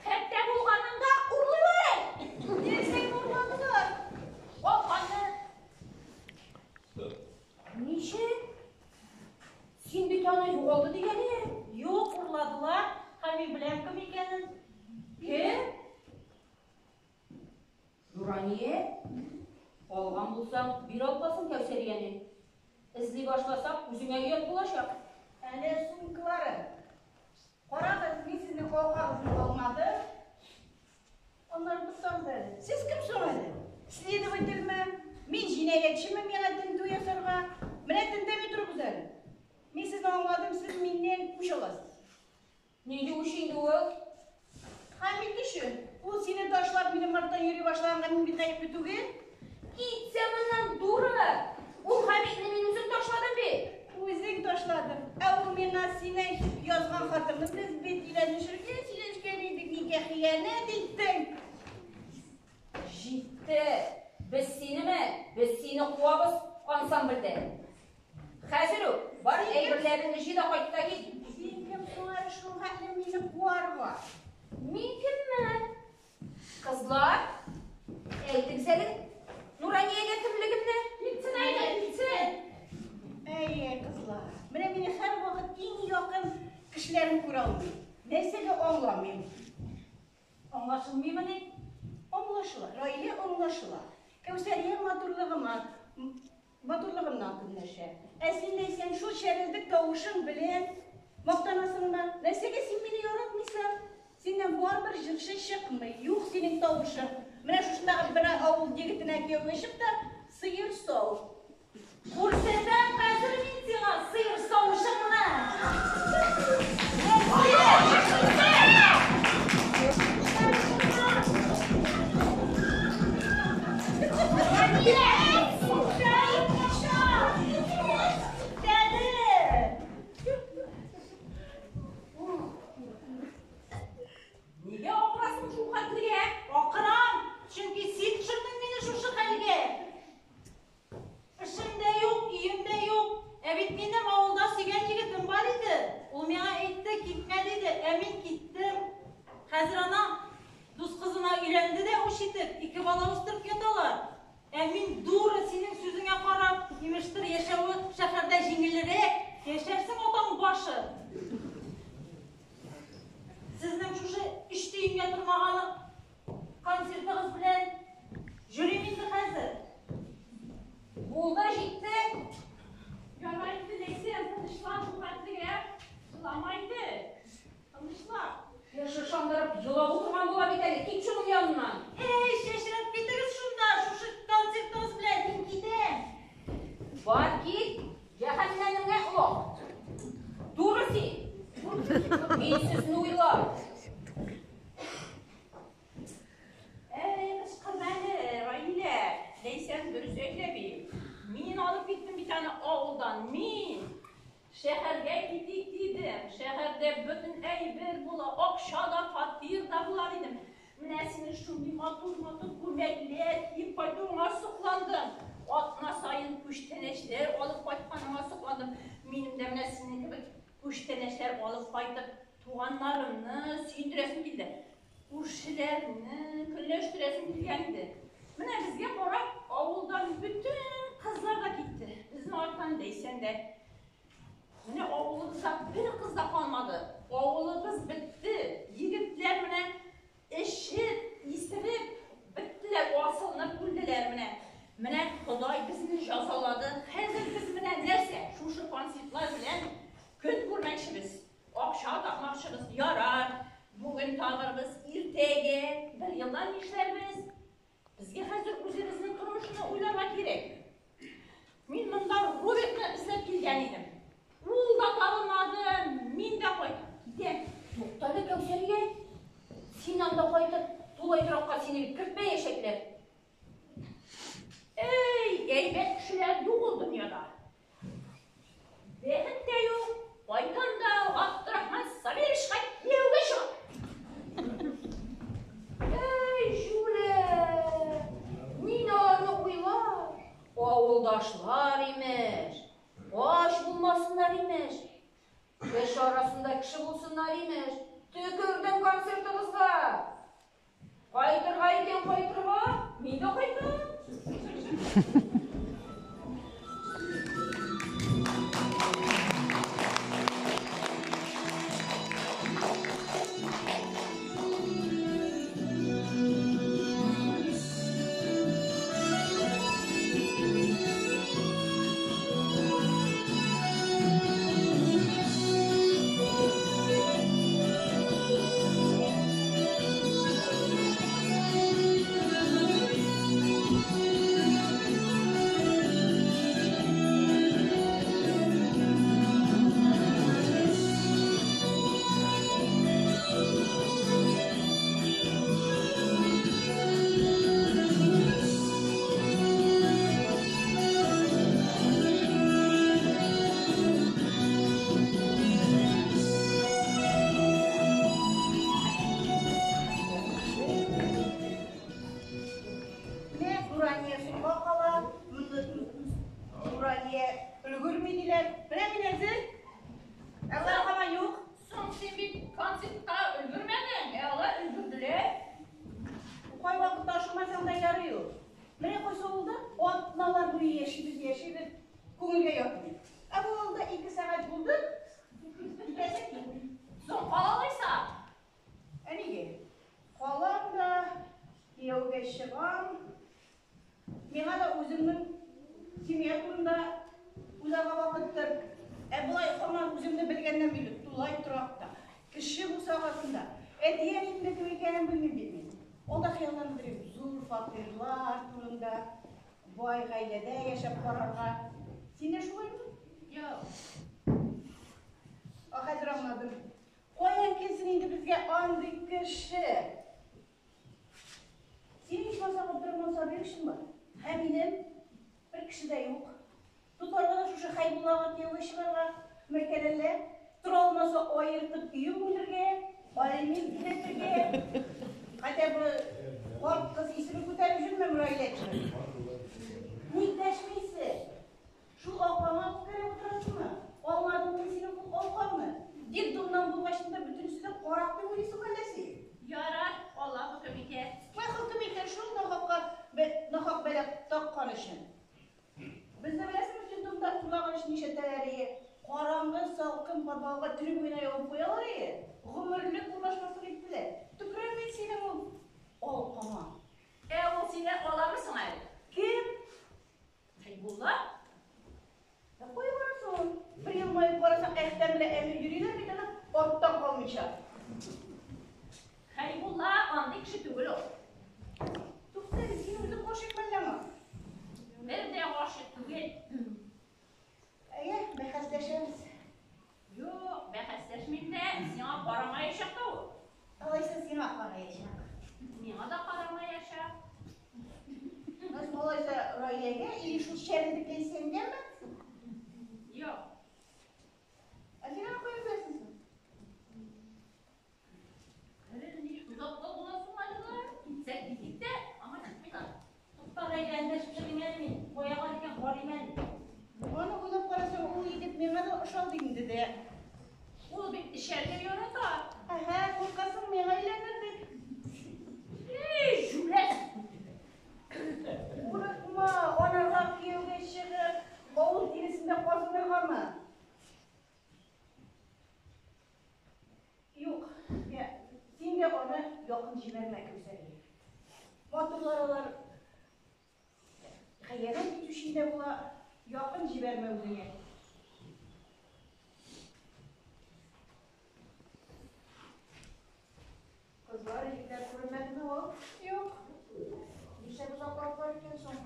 Хәтта булганын да урлыйлар әле.
Нәрсәгә урладылар?
Алканы.
Ничек? Син бит аны югалды дигәне.
Юк, урладылар. Һәм мин беләм кем икәнен.
Кем? Нурания, алган булсаң, бир алкасын Кәүсәрияне. Эзли башласак, үзеңә оят булачак.
Әле сумкалары. Карагыз, мин сезнең алкагызны алмадым. Аннары туктагыз әле. Сез кем соң әле? Следовательме? Мин җинаятьчеме миңа тентү ясарга? Менә тентәми торыгыз әле. Мин сезне аңладым, сез миннән үч аласыз.
Нинди үч инде ул?
Хәмит өчен. Ул сине ташлап минем арттан йөри башлаганга мин бит гаепле түгел.
Китсә моннан, дура! Ул Хәмитне мин үзем ташладым бит.
Үзең ташладың. Ә ул миңа синең язган хатыңны без бит өйләнешергә сөйләшкән идек, нигә хыянәт иттең?
Җитте. Без синеме? Без сине куабыз ансамбльдән. Хәзер үк бар әйберләреңне җый да кайт та кит.
Син кем соң әле шул хәтле мине куарга?
Мин кеммен? Кызлар, әйтегез әле, Нураниягә кемлегемне?
Китсен әйдә, китсен.
Әй, кызлар, менә мине һәрвакыт иң якын кешеләрем күрә алмый. Нәрсәгә аңламыйм.
Аңлашылмыймыни?
Аңлашыла, Раилә аңлашыла. Кәүсәрия матурлыгыма, матурлыгымнан көнләшә. Ә син Ләйсән шул чәрелдек тавышың белән мактанасыңмы? Нәрсәгә син мине яратмыйсың? Синнән барыбер җырчы чыкмый. Юк синең тавышың. Менә шушындагы бер авыл егетенә кияүгә чык та сыер сау.
Күрсәтәм хәзер мин сиңа сыер савышыңны.
Нигә акырасың шул хәтлегә?
Акырам, чөнки син төшердең мине шушы хәлгә. Эшем дә юк, өем дә юк. Ә бит минем авылда сөйгән егетем бар иде. Ул миңа әйтте, китмә диде, ә мин киттем. Хәзер ана дус кызына өйләнде дә үч итеп, ике бала үстереп яталар. Ә мин дура синең сүзеңә карап, имештер яшәве шәһәрдә җиңелрәк, яшәрсең атаң башы. Сезнең шушы өч тиенгә тормаганы концертыгыз белән йөрим инде хәзер.
Булды, җитте.
Ярар инде, Ләйсән, тынычлан шул хәтлегә. Жылама инде. Тынычлан.
Кеше ышандырып елап утырган була бит әле. Кит шуның яныннан.
Эй, чәчрәп китегез шунда, шушы концертыгыз белән мин китәм.
Бар кит, җәһәннәмеңә олак. Дура син. Мин сезне уйлап.
Әй, кычкырма әле, Раилә. Ләйсән дөрес әйтә бит. Мин алып киттем бит аны авылдан. Мин шәһәргә китик дидем. Шәһәрдә бөтен әйбер була, акча да, фатир да була дидем. Менә синең шундый матур-матур күлмәкләр киеп кайтуыңа сокландым. Атна саен күчтәнәчләр алып кайтканыңа сокландым. Минем дә менә синең кебек күчтәнәчләр алып кайтып, туганнарымны сөендерәсем килде. Күршеләрне көнләштерәсем килгән иде. Менә безгә карап, авылдан бөтен кызлар да китте. Безнең арттан Ләйсән дә. Менә авылыбызда бер кыз да калмады. Авылыбыз бетте. Егетләр менә эчеп, исереп беттеләр, асылынып үлделәр менә. Менә безне җәзалады. Хәзер без менә нәрсә, шушы концертлар белән көн күрмәкчебез, акча тапмакчыбыз. Ярар, бүген табырбыз, иртәгә, бер елдан нишләрбез? Безгә хәзер үзебезнең тормышны уйларга кирәк. Мин монда Робертны эзләп килгән идем. Ул да табылмады, мин дә кайтып китәм.
Туктале, Кәүсәрия. Син анда кайтып, тулай торакка сине бит кертмәячәкләр.
Эй, әйбәт кешеләр юк ул дөньяда. Бәхет тә юк, кайтам да Габдрахман Сабировичка кияүгә чыгам.
Эй, җүләр! Мин аларны уйлап, авылдашлар имеш, ач булмасыннар имеш, кеше арасында кеше булсыннар имеш. Төкердем концертыгызга! Кайтырга икән кайтырга, мин дә кайтам.
Менә Нурания соңга кала, Нурания өлгерми диләр. Менә мин әзер. Ә алар һаман юк.
Соң син бит концертка өлгермәдең, ә алар өлгерделәр.
Кайвакытта ашыкмасаң да ярый ул. Менә кайсы авылда атналар буе яшибез, яшибез, күңелгә ятмый. Ә бу авылда 2 сәгать булды, китәсе килми.
Соң кала алайса.
Ә нигә? Калам да, кияүгә чыгам. Миңа да үземнең семья турында уйларга вакыттыр. Ә болай һаман үземне белгәннән бирле тулай торакта, кеше бусагасында, әти-әниемнең кем икәнен белмим бит мин. Алда хыялланып йөрим, зур фатирлар турында, бай гаиләдә яшәп карарга. Син дә шулаймы?
Юк.
А хәзер аңладым. Каян килсен инде безгә андый кеше? Син ичмаса Габдрахман Сабировичың бар. Ә минем бер кеше дә юк. Тотарга да шушы Хәйбуллага кияүгә чыгарга, Мәркәләллә, тора алмаса аертып өен бүлергә, алимент түләтергә. Хотя бы карт кыз исемен күтәреп йөрмә Мөрәйлә кебек. Ник дәшмисең? Шул алкаңа үпкәләп утырасыңмы? Алмадым мин синең ул алкаңны. Детдомнан булгач та бөтенесе дә карак дип уйлыйсың әллә син?
Ярар, Алла хөкем итә.
Кай хөкем итә шул нахакка нахак бәла таккан өчен? Безне беләсеңме, детдомда урлаган өчен нишләтәләр ие? Караңгы, салкын подвалга төне буена ябып куялар ие. Гомерлек урнашмаслык иттеләр. Төкерәм мин синең ул алкаңа.
Ә ул сине аламы соң әле?
Кем?
Хәйбулла?
Ә кая барасың ул? Бер елмаеп карасаң, Әхтәм белән Әмир йөриләр бит аны арттан калмыйча.
Хәйбулла андый кеше түгел ул.
Тукта әле, син үзең гашыйк мәллә аңа?
Бер дә гашыйк түгел.
Әйе, бәхәсләшәбез.
Юк, бәхәсләшмим дә, сиңа карамаячак та ул.
Алайса сиңа караячак.
Миңа да карамаячак.
Нас алайса Раиләгә или шул чәрелдек Ләйсәнгәме?
Юк.
Ә син аны каян беләсең соң?
Әле озакка була соң әле болар? Китсәк китик тә, аңа чыкмыйлар.
Тукта, Раилә, эндәшеп чыгыйм әле мин. Кая бар икән, карыйм әле.
Аны уйлап карасаң, ул егет миңа да ошады инде дә.
Ул бит эчәргә ярата.
Әһә, куркасың миңа өйләнер дип.
Эй, җүләр!
Курыкма, анарга кияүгә чыгып, авыл тиресендә казыныргамы? Юк, я, син дә аны якын җибәрмә, Кәүсәрия. Матурлар алар хыянәт итүче Ничек тә була, якын җибәрмә үзеңә.
Кызлар, егетләр күренмәдеме ул?
Юк.
Нишләп озаклаклар икән соң?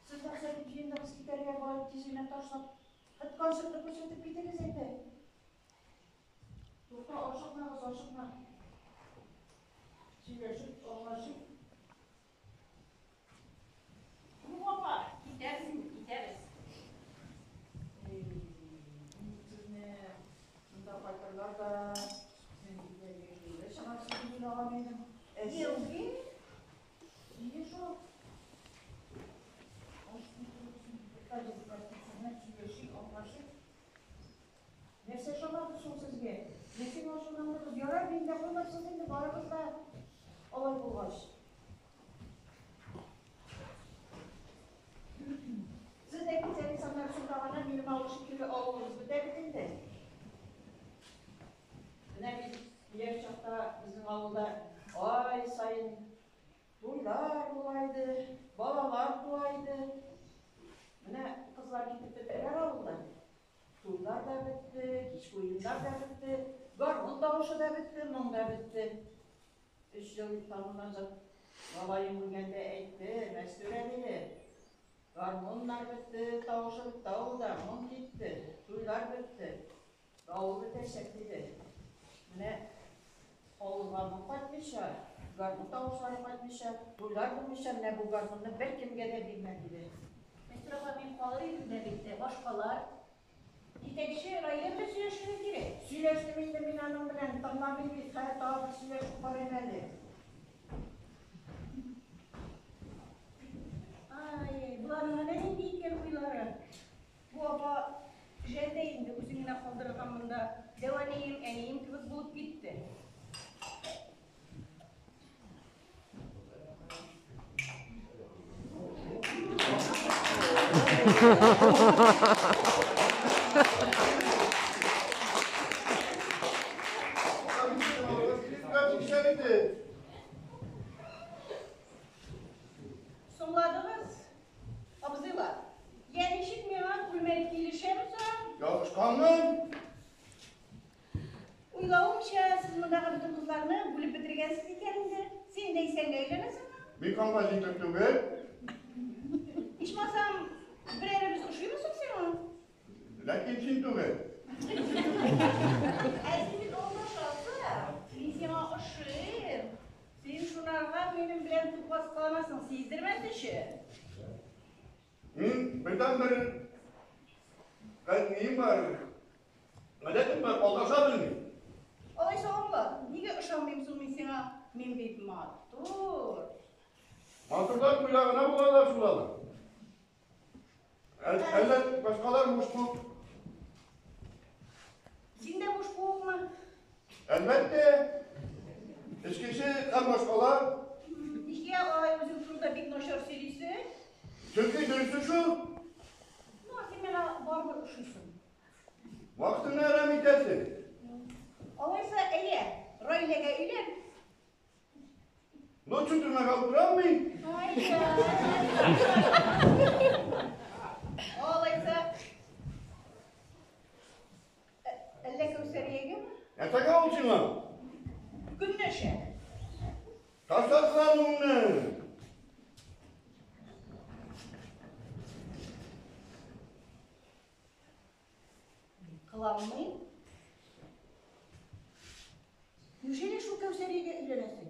Сез нәрсә дип җыендыгыз китәргә болай тиз генә ташлап? Хет концертны күрсәтеп китегез әйдә. Тукта, ашыкмагыз, ашыкма. Сөйләшеп, аңлашып.
Юк, апа, китәбез инде, китәбез.
Эй, сезне монда кайтырлар да, син китәргә чыгарсың дип уйлаган идем. Ә син-
Кияүгә?
Нигә шул? Сөйләшик, аңлашыйк. Нәрсә ошамады соң сезгә? Нәрсәгә ачуландыгыз? Ярар, мин дә куймассыз инде барыгыз да алай булгач. Сез дә китсәгез, аннары соңра гына минем авыл шикелле авылыбыз бетә бит инде. Менә бит яшь чакта безнең авылда ай саен туйлар була иде, балалар туа иде. Менә кызлар китеп беттеләр авылдан. Туйлар да бетте, кичке уеннар да бетте, гармун тавышы да бетте, моң да бетте. 3 ел назад бабаем үлгәндә әйтте, Мәстүрә диде. Гармуннар бетте, тавышы бетте авылда, моң китте, туйлар бетте. Авыл бетәчәк диде. Менә авылга моң кайтмыйча, гармун тавышлары кайтмыйча, туйлар булмыйча, менә бу гармунны беркемгә дә бирмә диде.
Мәстүрә апа, мин калыр идем дә бит, башкалар. Җитәкче Раилә белән сөйләшергә кирәк.
Сөйләштем инде мин аның белән, тыңламый бит, хәзер тагы бер сөйләшеп карыйм әле.
Ай, боларның әнә нинди икән уйлары. Бу апа жәл дә инде, үзен генә калдырган монда. Дәү әнием, әнием кебек булып китте. Соңладыгыз, абзыйлар. Я ничек миңа күлмәк килешәме соң?
Ябышканмын.
Уйлавымча, сез мондагы бөтен кызларны бүлеп бетергәнсез икән инде. Син дә исәнгә өйләнәсеңме?
Мин композитор түгел.
Ичмасам, берәребез ошыймы соң сиңа?
Ләкин син түгел.
Ә син бит алдашасың. Мин сиңа ошыйм. Син шунарга минем белән тупас кыланасың, сиздермәс өчен.
Мин бердән-бер ним бар, гадәтем бар, алдаша белмим.
Алайса аңла, нигә ышанмыйм соң мин сиңа? Мин бит матур.
Матурлар туйда гына булалар шул алар. Әллә башкалар буш куык?
Син дә буш куыкмы?
Әлбәттә. Эчкече һәм башкалар.
Нигә алай үзең турында бик начар сөйлисең?
Чөнки дөресе шул.
Ну, син миңа барыбер ошыйсың.
Вакытыңны әрәм итәсең.
Алайса, әйе, Раиләгә өйлән.
Лучше төрмәгә утырам мин.
Алайса, әллә Кәүсәриягәме?
Нәрсәгә ул сиңа?
Көнләшә.
Ташла кылануыңны.
Кыланмыйм. Неужели шул Кәүсәриягә өйләнәсең?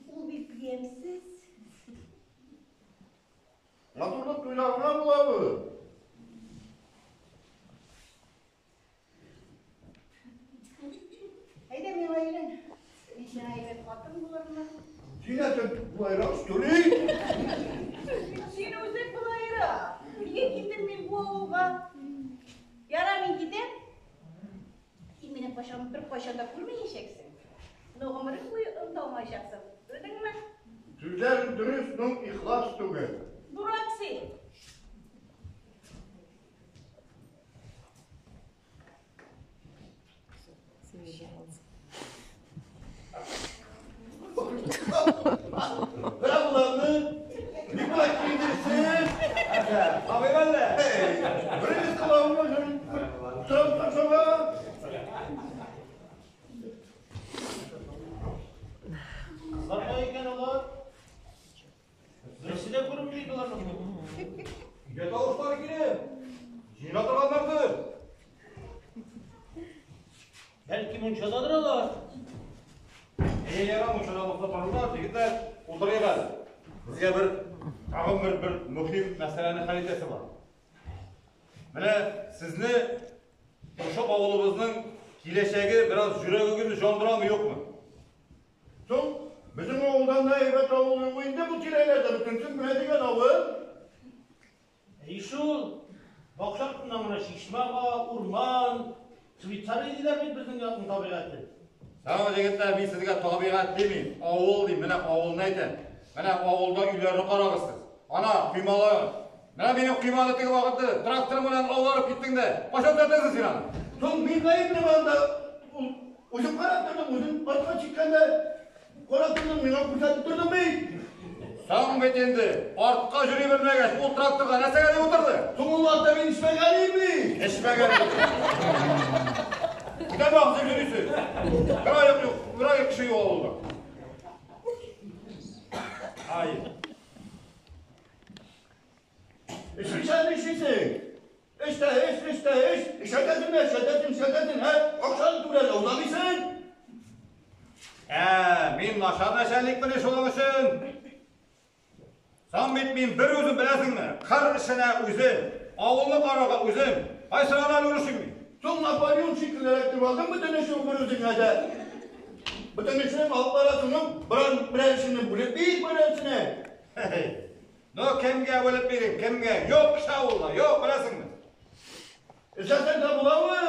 Ул бит ямьсез.
Матурлык туйда гына була бу.
Әйдә миңа өйлән. Мин сиңа әйбәт хатын булырмын.
Син нәрсә болайрак что ли?
Син үзең болайрак. Нигә килдем мин бу авылга? Яра, мин китәм. Син мине кайчан, бер кайчан да күрмәячәксең. Но гомерең буе оныта алмаячаксың. Белдеңме?
Сүзләр дөрес, но ихлас түгел.
Дурак син.
Менә боларны Николай киендерсен.
әллә?
Бер колагыңа торам ташама.
Кызлар кая икән алар? Берсе дә күренми аларның.
Өйдә тавышлары килә. Җыена торганнардыр.
Бәлки мунчададыр алар.
Әйе, ярар, мунчада булса торырлар, егетләр, утырыйк әле. Безгә бер тагын бер мөһим мәсьәләне хәл итәсе бар. Менә сезне шушы авылыбызның киләчәге бераз йөрәгегезне җандырамы, юкмы?
Соң, безнең авылдан да әйбәт авыл юк инде бу тирәләрдә, бөтенсен менә дигән авыл.
Әй шул, бакча артыннан гына чишмә ага, урман, Швейцария диләр бит безнең якның табигате.
Сау, егетләр, мин сезгә табигать димим, авыл дим, менә авылны әйтәм. Менә авылда өйләрне карагыз сез. Ана, коймалар. Менә минем койманы теге вакытта трактор белән аударып киттең дә, кайчан төзәтәсең син аны?
Соң мин гаеплеме анда? Үзем карап тордым, үзем башка чиккәндә карап тордым, миңа күрсәтеп тордың бит.
Соң бит инде, артка йөри белмәгәч, ул тракторга нәрсәгә дип утырды?
Соң ул атта мин эчмәгән идем бит.
Эчмәгән. Китә багыз йөрисез. Бер аяк юк, бер аяк кеше юк авылда. Ай.
Эчмисән эчмисең. Эч тә эч, эч тә эч. Эчәтәсең дә, эчәтәсең, эчәтәсең, һә, акчаны түләргә уйламыйсың.
Ә, мин начар начальникмени шуның өчен? Соң бит мин бер үзем беләсеңме? Кыр эшенә үзем, авылны карарга үзем. Кайсына гына өлешим мин?
Соң Наполеон шикеллерәк дип алдың бөтен эшен бер үзеңә дә. Бөтен эшен алып барасың, берәр эшеңне бүлеп бир берәрсенә.
Ну, кемгә бүлеп бирим, кемгә? Юк кеше авылда, юк, беләсеңме?
Эшләсәң дә буламы?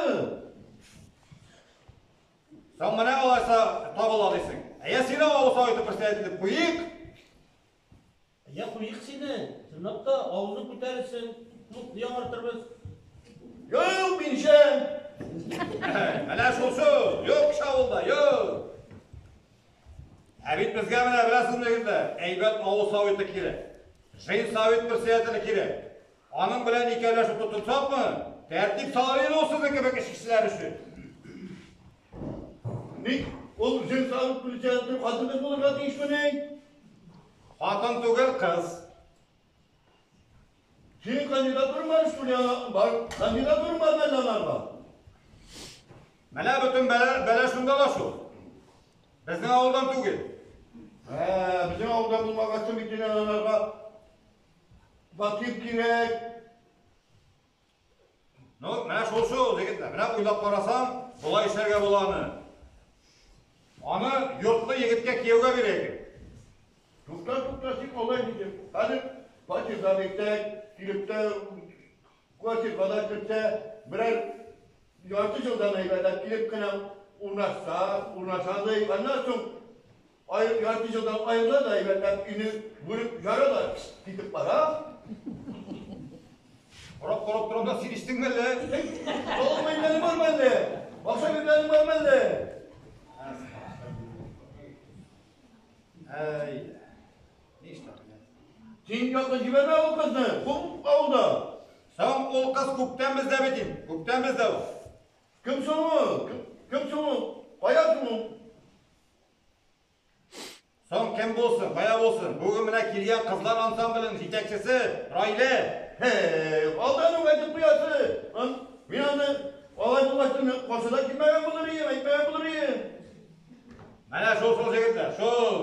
Соң менә алайса табыла дисең. Әйе, сине авыл советы председателе итеп куйык.
Әйе, куйык сине. Чынлап та авылны күтәрерсең, клубны яңартырбыз.
Юк, мин эчәм.
Менә шул шул, юк кеше авылда, юк. Ә бит безгә менә беләсезме, егетләр, әйбәт авыл советы кирәк. Женсовет председателе кирәк. Аның белән икәүләшеп тотынсакмы, тәртип салыр иде ул сезнең кебек эшчеләр өчен.
Ник ул женсовет председателе хатын булырга тиешмени?
Хатын түгел, кыз.
Синең кандидатураң бар, что ли, бар? Кандидатураң бар мәллә аларга?
Менә бөтен бәла шунда да шул. Безнең авылдан түгел.
Ә, безнең авылдан булмагач бит инде аларга фатир кирәк.
Ну, менә шул шул, егетләр. Менә уйлап карасаң, болай эшләргә була аны. Аны йортлы егеткә кияүгә бирәк.
Тукта, тукта, син алай дидең. Хәзер фатирда бирсәк, килеп тә квартирга да керсә, берәр ярты елдан әйбәтләп килеп кенә урнашса, урнаша ди. Аннан соң ярты елдан аерыла да әйбәтләп өйне бүлеп яра да китеп бара.
Карап-карап торам да, син эчтеңме әллә?
Салым биргәнең бармы әллә? Акча биргәнең бармы әллә?
Әй, нишләп?
Син якын җибәрмә ул кызны, бу авылда.
Соң ул кыз күптән бездә бит инде, күптән бездә ул.
Кем соң ул? Кем соң ул? Кая соң ул?
Соң кем булсын, кая булсын? Бүген менә килгән кызлар ансамбленең җитәкчесе Раилә.
Һей, алдан ук әйтеп куясы. Мин аны алай булгач каршыда килмәгән булыр идем, әйтмәгән булыр идем.
Менә шул шул егетләр, шул.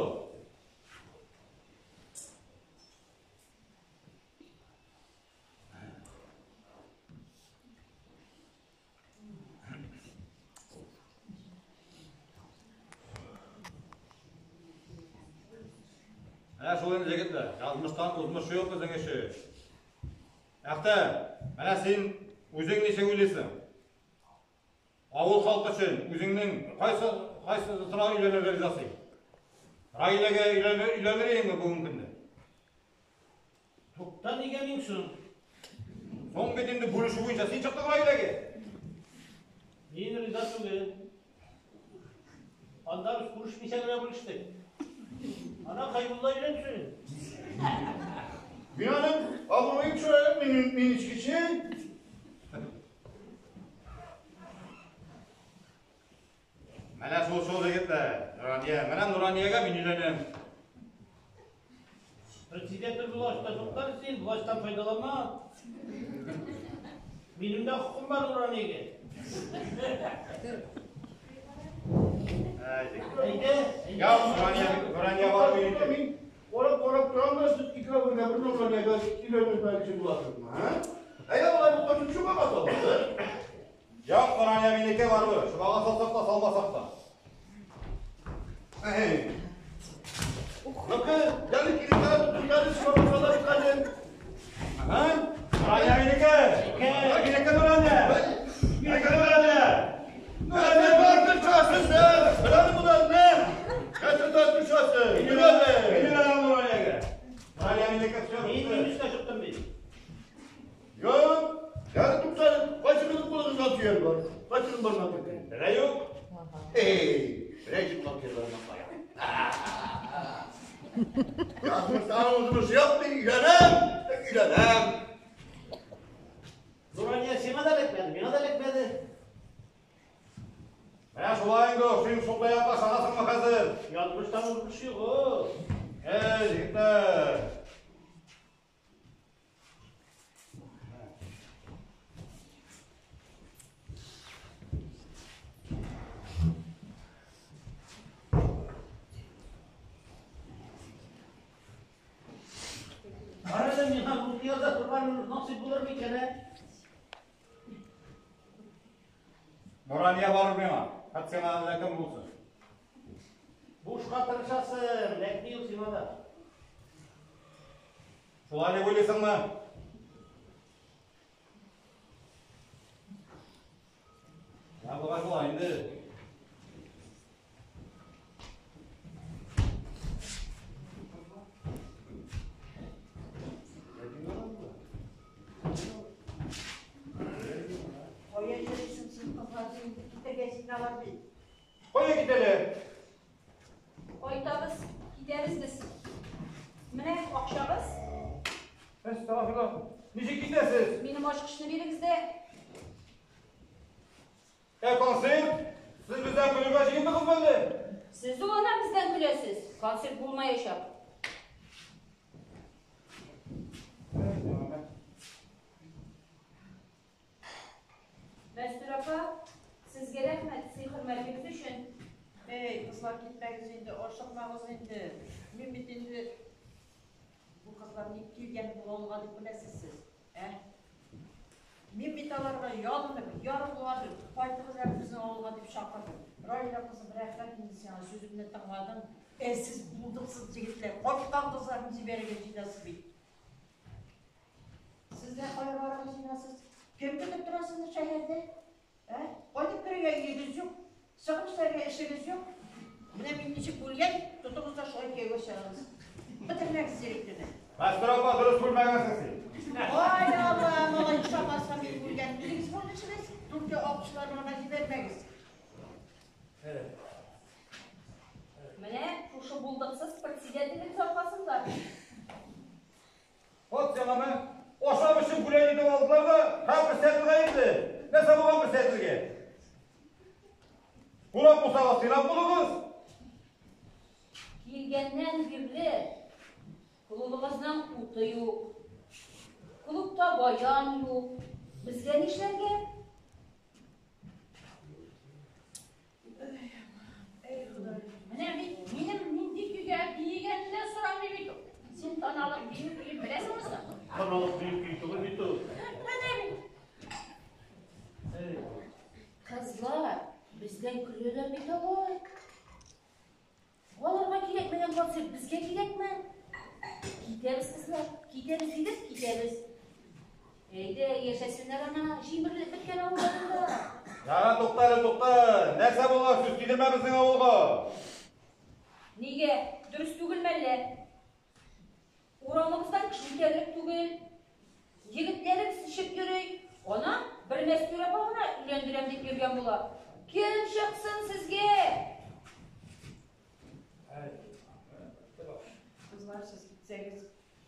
Менә шул инде егетләр, язмыштан узмыш юк безнең өчен. Әхтәм, менә син үзең ничек уйлыйсың? Авыл халкы өчен үзеңнең кайсысына өйләнергә ризасың? Раиләгә өйләнер идеңме бүгенге көндә?
Тукта, нигә мин соң?
Соң бит инде бүлешү буенча син чыктың Раиләгә.
Мин риза түгел. Анда без күрешмичә генә бүлештек. Ана Хәйбулла өйләнсен.
Мин аның абруен төшерәм, мин, мин эчкече.
Менә шул шул егетләр. Нурания, менә Нураниягә мин өйләнәм.
Председатель властьта туктар син, властьтан файдаланма. Минем дә хокукым бар Нураниягә.
Әй,
Әйдә,
Я, Нурания, Нурания барып өйләнде.
Мин карап карап торам да, сез икәү бергә бер Нураниягә өйләнмәкче буласызмы, а? Әйдә, алай булгач, шубага салабыз.
Юк, Нурания минеке барыбер. Шубага салсак та, салмасак та.
Әй. Ну-ка, әле килеп тотып, шубага салабыз хәзер.
Ага. Нурания минеке. Минеке Нурания. Минеке Нурания.
Нурания бар төшәсез, Беләм боларны. Кәсәдә төшәсез.
Мин
Беләм.
өйләнәм Нураниягә. Нурания минеке всё.
Мин минуска чыктым бит.
Юк. Әле туктале, кайсыгызның кулыгызда сөяк бар? Кайсының бармак ите?
Бере юк.
Эй, берәйсен калып бармак кая. Язмыштан узмыш юк, мин өйләнәм, өйләнәм.
Нурания сиңа да эләкмәде, миңа да эләкмәде.
Менә шулай инде, син шулай якка ышанасыңмы хәзер?
Язмыштан узмыш юк. О.
Эй, егетләр.
Бар әле миңа бу яза торган насыйп булыр микән, ә?
Нурания барыр миңа. Хәт сиңа әллә кем булсын.
Бушка тырышасың, эләкми ул сиңа да.
Шулай дип уйлыйсыңмы? Я буга шулай инде.
Кая йөрисең син, кызлар, син китәргә син алар бит.
Кая китәләр?
Кайтабыз, китәбез без. Менә акчагыз.
Әстәгъфирулла. Ничек китәсез?
Минем ачкычны бирегез дә.
Ә концерт? Сез бездән көлергә җыендыгызмы әллә?
Сез ул ана бездән көләсез. Концерт булмаячак. Мәстүр апа, сезгә рәхмәт сый-хөрмәтегез өчен.
Эй, кызлар, китмәгез инде, ашыкмагыз инде. Мин бит инде бу кызлар ник килгән бу авылга дип беләсез сез, ә? Мин бит аларга ялынып, ярылган, кайтыгыз әле безнең авылга дип чакырдым. Раилә кызым, рәхмәт инде сиңа, сүземне тыңладың. Ә сез булдыксыз егетләр, кайткан кызларны җибәрергә җыенасыз бит. Сез дә кая барырга җыенасыз? Кем көтеп тора сезне шәһәрдә? Ә? Кайтып керергә өегез юк, чыгып эшләргә эшегез юк. Менә мин ничек бүлгән, тотыгыз да шулай кияүгә чыгыгыз. Бетермәгез зиреклекне.
Мәстүр апа, дөрес бүлмәгәнсең син.
Ай, Алла, малай, ошамаса мин бүлгән. Үзегез бүлдешегез, түргә акчаларны гына җибәрмәгез.
Менә шушы булдыксыз председательнең аркасында.
Вот сиңа менә ашап эчеп гулять итеп алдылар да, һәм председатель гаепле. Нәрсә булган председательгә? Кунак булсагыз, сыйлап булыгыз.
Килгәннән бирле клубыгызның уты юк. Клубта баян юк. Безгә нишләргә?
Эй, Ходай.
Менә бит минем нинди көйгә биегәнне сорамый бит ул. Син таналык бию көен беләсеңме соң?
Таналык бию көе түгел бит ул.
Менә бит.
Эй,
Кызлар, бездән көләләр бит алар. Аларга кирәкмәгән концерт безгә кирәкме? Китәбез, кызлар, китәбез дидек, китәбез. Әйдә, яшәсеннәр ана, җимерелеп беткән авылларында.
Яра, тукта әле, тукта. Нәрсә булган, сүз кидермә безнең авылга.
Нигә? Дөрес түгелме әллә? Урамыбыздан кеше үтәрлек түгел. Егетләребез эчеп йөри. Ана бер Мәстүр апа гына өйләндерәм дип йөргән була. Кем чыксын сезгә?
Кызлар, сез китсәгез,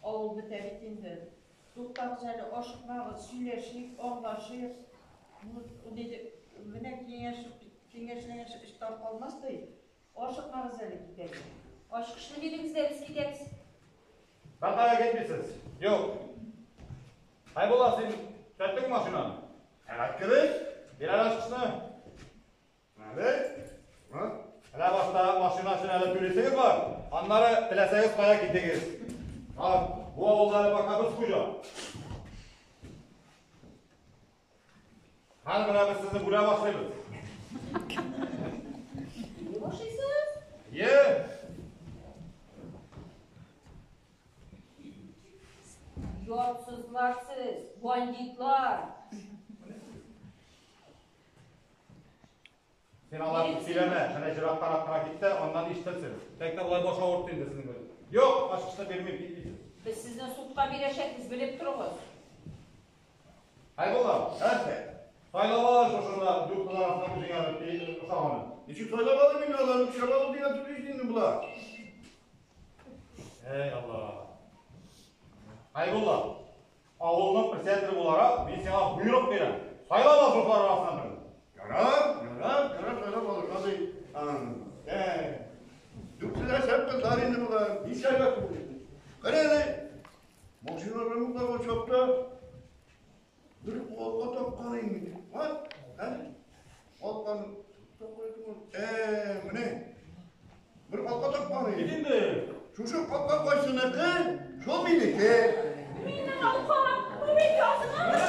авыл Авыл бетә бит инде. Туктагыз әле, ашыкмагыз, сөйләшик, аңлашыйк. Менә киңәшеп, киңәшләшеп эш таркалмас ди. Ашыкмагыз әле китәргә.
Ачкычны бирегез дә без китәбез.
Беркая китмисез. Юк. Хәйбулла, син төзәттең машинаны?
Сәгать кебек.
Бир әле ачкычны.
Әле.
Менә башта машина өчен әле түлисегез бар. Аннары теләсәгез кая китегез. Бу авылда әле пока без хуҗа. Хәзер менә без сезне бүлә башлыйбыз.
Бүлә башлыйсыз?
Е!
Ятсызлар сез, бандитлар.
Син алар күп сөйләмә, менә җырактарак кына кит тә, аннан ишетерсең. Тәк тә болай баш авыртты инде сезнең белән. Юк, ачкычны бирмим, китмисез.
Без сезне судка бирәчәкбез, белеп торыгыз.
Хәйбулла,
Нәрсә?
Сайлап ал шушында дүрт кыз арасыннан үзеңә бер ошаганын.
Ничек сайлап алыйм инде аларны, пычак алу дигән сүз ич инде болар.
Әй Алла. Хәйбулла, авылның председателе буларак, мин сиңа боерык бирәм. Сайлап ал шушылар арасыннан берен.
Ярар, ярар, ярар, сайлап алырга ди. Әй, дүртесе дә шәп кызлар инде болар. Нишләргә түгел. Кара әле, машиналар йоклаган чакта бер алка тапкан инде. Ва, ә? Алканы тапкан идем. Ә, менә. Бер алка тапкан
Кит
идем.
инде.
Шушы алка кайсыныкы, шул минеке.
Минем алкам, бу бит язмыш.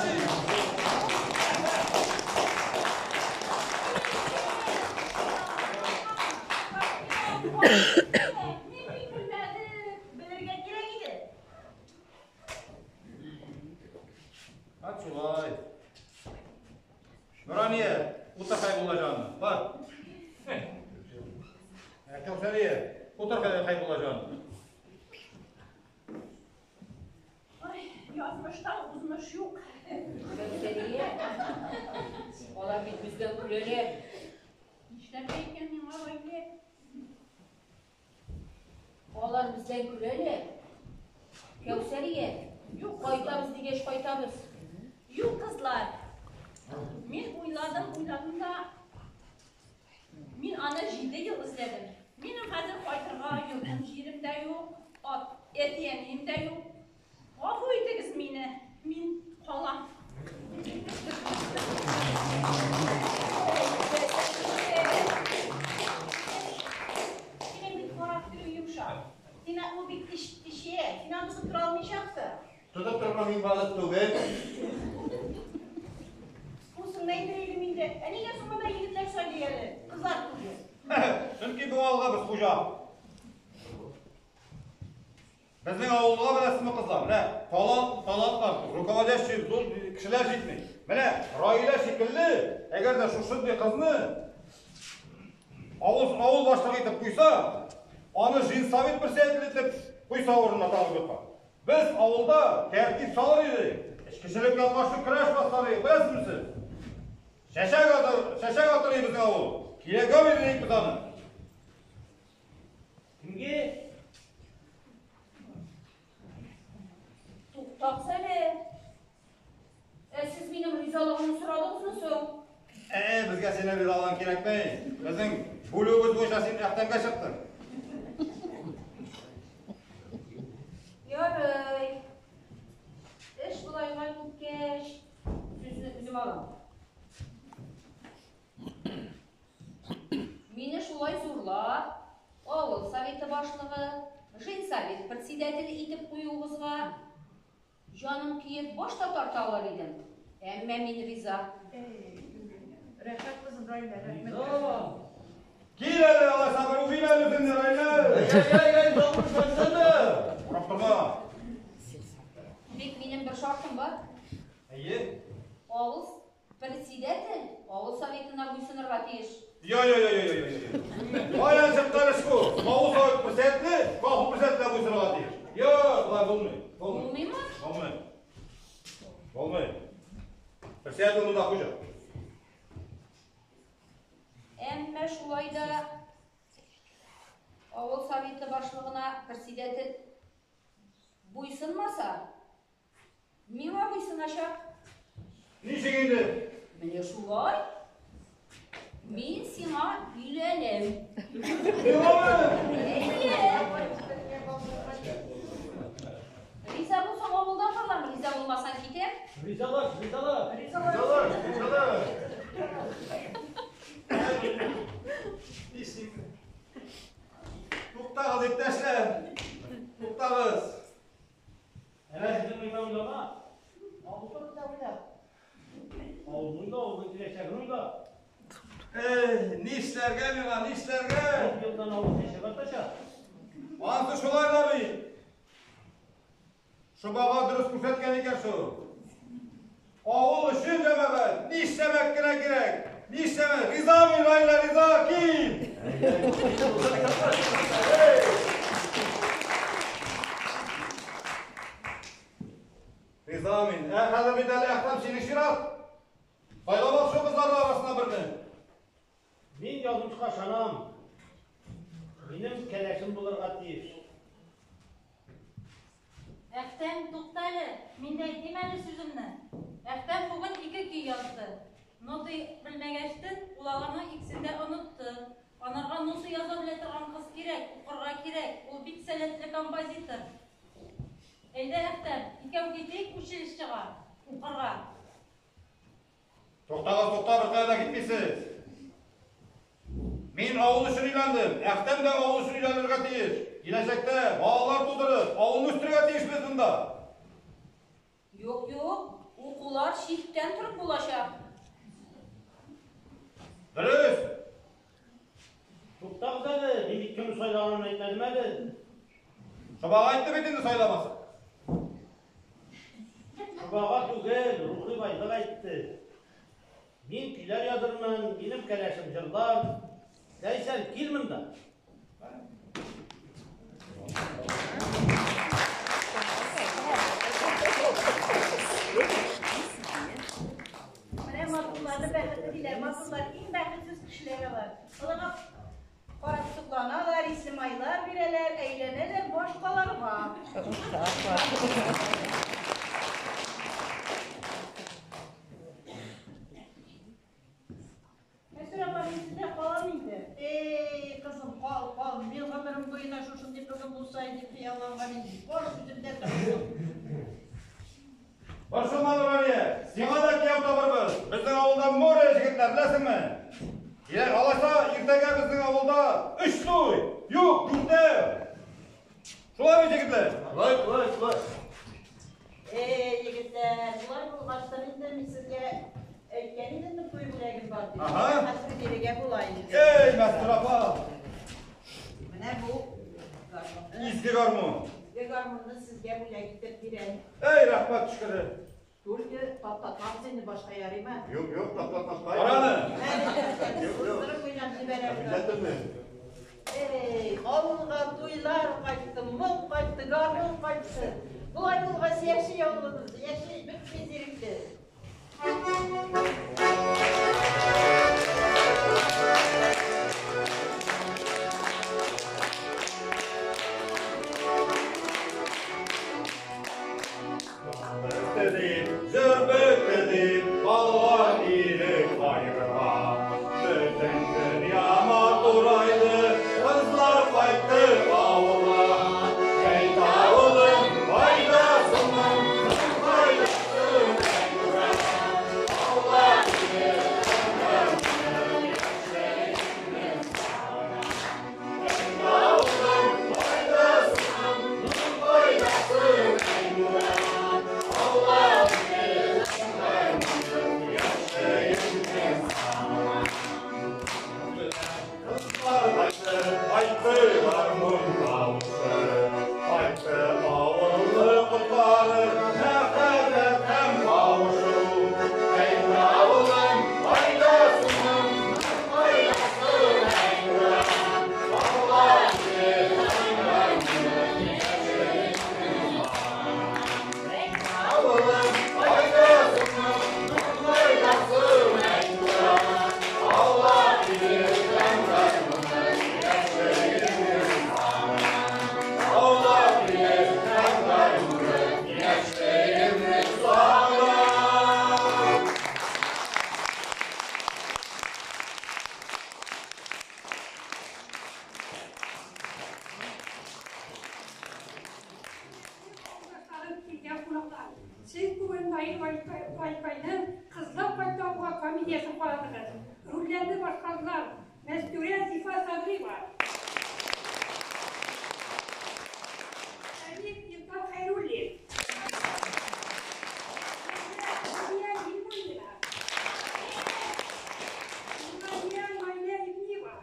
Мин бит белмәдем.
Белергә кирәк иде.
Ат шулай. Нурания, утыр Хәйбулла җанына. Бар. Ә, Кәүсәрия, утыр Хәйбулла җанына.
Ай, язмыштан узмыш юк.
Кәүсәрия, алар бит бездән көләләр.
Нишләргә икән миңа, Раилә?
Алар бездән көләләр. Кәүсәрия,
Юк,
кайтабыз дигәч кайтабыз.
Юк, кызлар. Мин уйладым, уйладым да, мин аны 7 ел эзләдем. Минем хәзер кайтырга йортым, җирем дә юк, ат, әти-әнием дә юк. Гафу итегез мине, мин калам.
Синең бит характерың йомшак. Син ул бит тешә, син аны тотып тора алмыйчаксың.
Тотып торган мин балык түгел.
Бусын әйтер идем инде. Ә нигә соң монда егетләр сайлый әле? Кызлар түгел.
Чөнки бу авылга без хуҗа. Безнең авылга беләсезме, кызлар? Менә талант, талантлар, руководящий зур кешеләр җитми. Менә Раилә шикелле, әгәр дә шушындый кызны авыл авыл башлыгы итеп куйса, аны женсовет председателе итеп куйса урынына тагын бер кат. Без авылда тәртип салыр идек. Эчкечелеккә каршы көрәш башлар идек, беләсезме сез? Чәчәк атыр, чәчәк атыр иде безнең авыл. Кирәккә бирер идек без аны.
Кемгә?
Туктагыз әле. Ә сез минем ризалыгымны сорадыгызмы соң?
Ә, безгә синең ризалыгың кирәкми. Безнең бүлүебез буенча син әхтәмгә чыктың.
Ярый. Эш болайга киткәч, сүзне үзем алам. Мине шулай зурлап, авыл советы башлыгы, женсовет председателе итеп куюыгызга җаным көеп баш та тарта алыр идем. Әмма мин риза.
Рәхмәт, кызым Раилә, рәхмәт.
Риза.
Кил әле, алайса бер үбим әле үзеңне, Раилә.
Әй, әй, әй, тавыш башланды.
Урап торма.
Тик минем бер шартым бар.
Әйе.
Авыл председатель авыл советына буйсынырга тиеш.
Йо, йо, йо, йо, йо, йо. Каян чыккан эш бу? Авыл совет председателе колхоз председателенә буйсынырга тиеш. Йо, болай булмый. Булмый.
Булмыймы?
Булмый. Булмый. Председатель монда хуҗа.
Әмма шулай да авыл советы башлыгына председатель Буйсынмаса, миңа буйсыначак.
Ничек инде?
Менә шулай. Мин сиңа өйләнәм.
Миңамы?
Әйе. Риза булсаң авылда калам, риза булмасаң китәм.
Ризалаш, ризалаш.
Ризалаш, ризалаш. Нишлим? Туктагыз, иптәшләр. Туктагыз.
Әнә сезнең уйна уйлама.
Авыл турында уйла.
Авыл уйла, авылның киләчәген уйла.
Эй, нишләргә миңа, нишләргә?
Ун елдан авыл чәчәк атачак.
Анысы шулай да бит. Шобага дөрес күрсәткән икән шул. Авыл өчен җәмәгать, нишләмәк кенә кирәк. Нишләмәк? Риза мин, Раилә, риза, кил. Риза мин. Ә хәзер бит әле Әхтәм синең чират. Сайлап ал шул кызлар арасыннан берне.
Мин язмышка ышанам. Минем кәләшем булырга тиеш.
Әхтәм, тукта әле, мин дә әйтим әле сүземне. Әхтәм бүген ике көй язды. Ноты белмәгәчтен, ул аларның икесен дә онытты. Анарга нота яза белә торган кыз кирәк, укырга кирәк. Ул бик сәләтле композитор. Әйдә, Әхтәм, икәү китик училищега, укырга.
Туктагыз, тукта, беркая да китмисез. Мин авыл өчен өйләндем. Әхтәм дә авыл өчен өйләнергә тиеш. Киләчәктә балалар тудырып, авылны үстерергә тиешбез монда.
Юк, юк, укулар читтән торып булачак.
Дөрес.
Туктагыз әле, мин бит кемне сайлаганын әйтмәдем әле.
Шобага әйтте бит инде сайламасын.
Шобага түгел, рухи байлык әйтте. Мин көйләр язырмын, минем кәләшем җырлар. Ләйсән, кил монда.
Менә матурларны бәхетле диләр. Матурлар иң бәхетсез кешеләр алар. Аларга карап сокланалар, ислемайлар бирәләр, әйләнәләр башкаларга. Мәсүр апа, мин сездә калам инде.
Эй, кызым, кал, кал. Мин гомерем буена шушындый кызым булса иде дип хыялланган идем. Бар сүземдә тордым.
Борчылма, Нурания, сиңа да кияү табырбыз. Безнең авылда море егетләр, беләсеңме? Килә, алайса, иртәгә безнең авылда өч туй, юк, дүртәү. Шулай бит, егетләр?
Шулай, шулай, шулай.
Эй, егетләр, шулай булгачтыр инде мин сезгә әйткән идем бит, туй бүләгем бар дип.
Ага.
Хәзер бирергә була инде.
Эй, Мәстүр апа,
Менә бу гармунны.
изге гармун.
Изге гармунны сезгә бүләк итеп бирәм.
Эй, рәхмәт төшкере.
Только таптатмабыз инде, башка ярыймы?
Юк, юк, таптатмаска.
Караны.
Юк, юк.
Уздырып уйнап җибәрәбез.
Обязательно.
Эй, авылга туйлар кайтты, моң кайтты, гармун кайтты. Болай булгач яши авылыбыз, яши, бетми зиректе.
Бетте дип, җыр бетте дип, балалар ирек кайгырга. Бөтен дөнья матурайды, кызлар кайтты авылга. Әйт, авылым, кайдасың, кайдасың,
комедиясен карадыгыз. Рольләрне башкардылар Мәстүрә Зифа Садриева, Әмир Илфар Хәйруллин, Нурия Гыйльмуллина, Нурания Наилә Ибниева,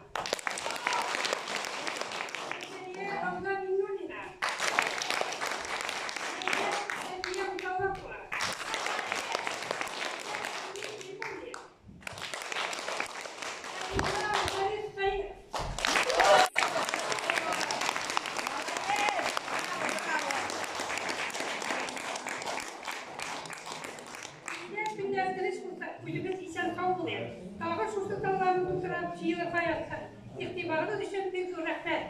Зәкәрия Рауза Миңнуллина, Зәкия Муталлапова, Әмир Гыйльмуллин, Әмира Харис Саиров. Килә көннәр тыныч булса, үзебез исән-сау булыйк. Тагын шушы залларны тутырып җыелырга язсын. Игътибарыгыз өчен бик зур рәхмәт.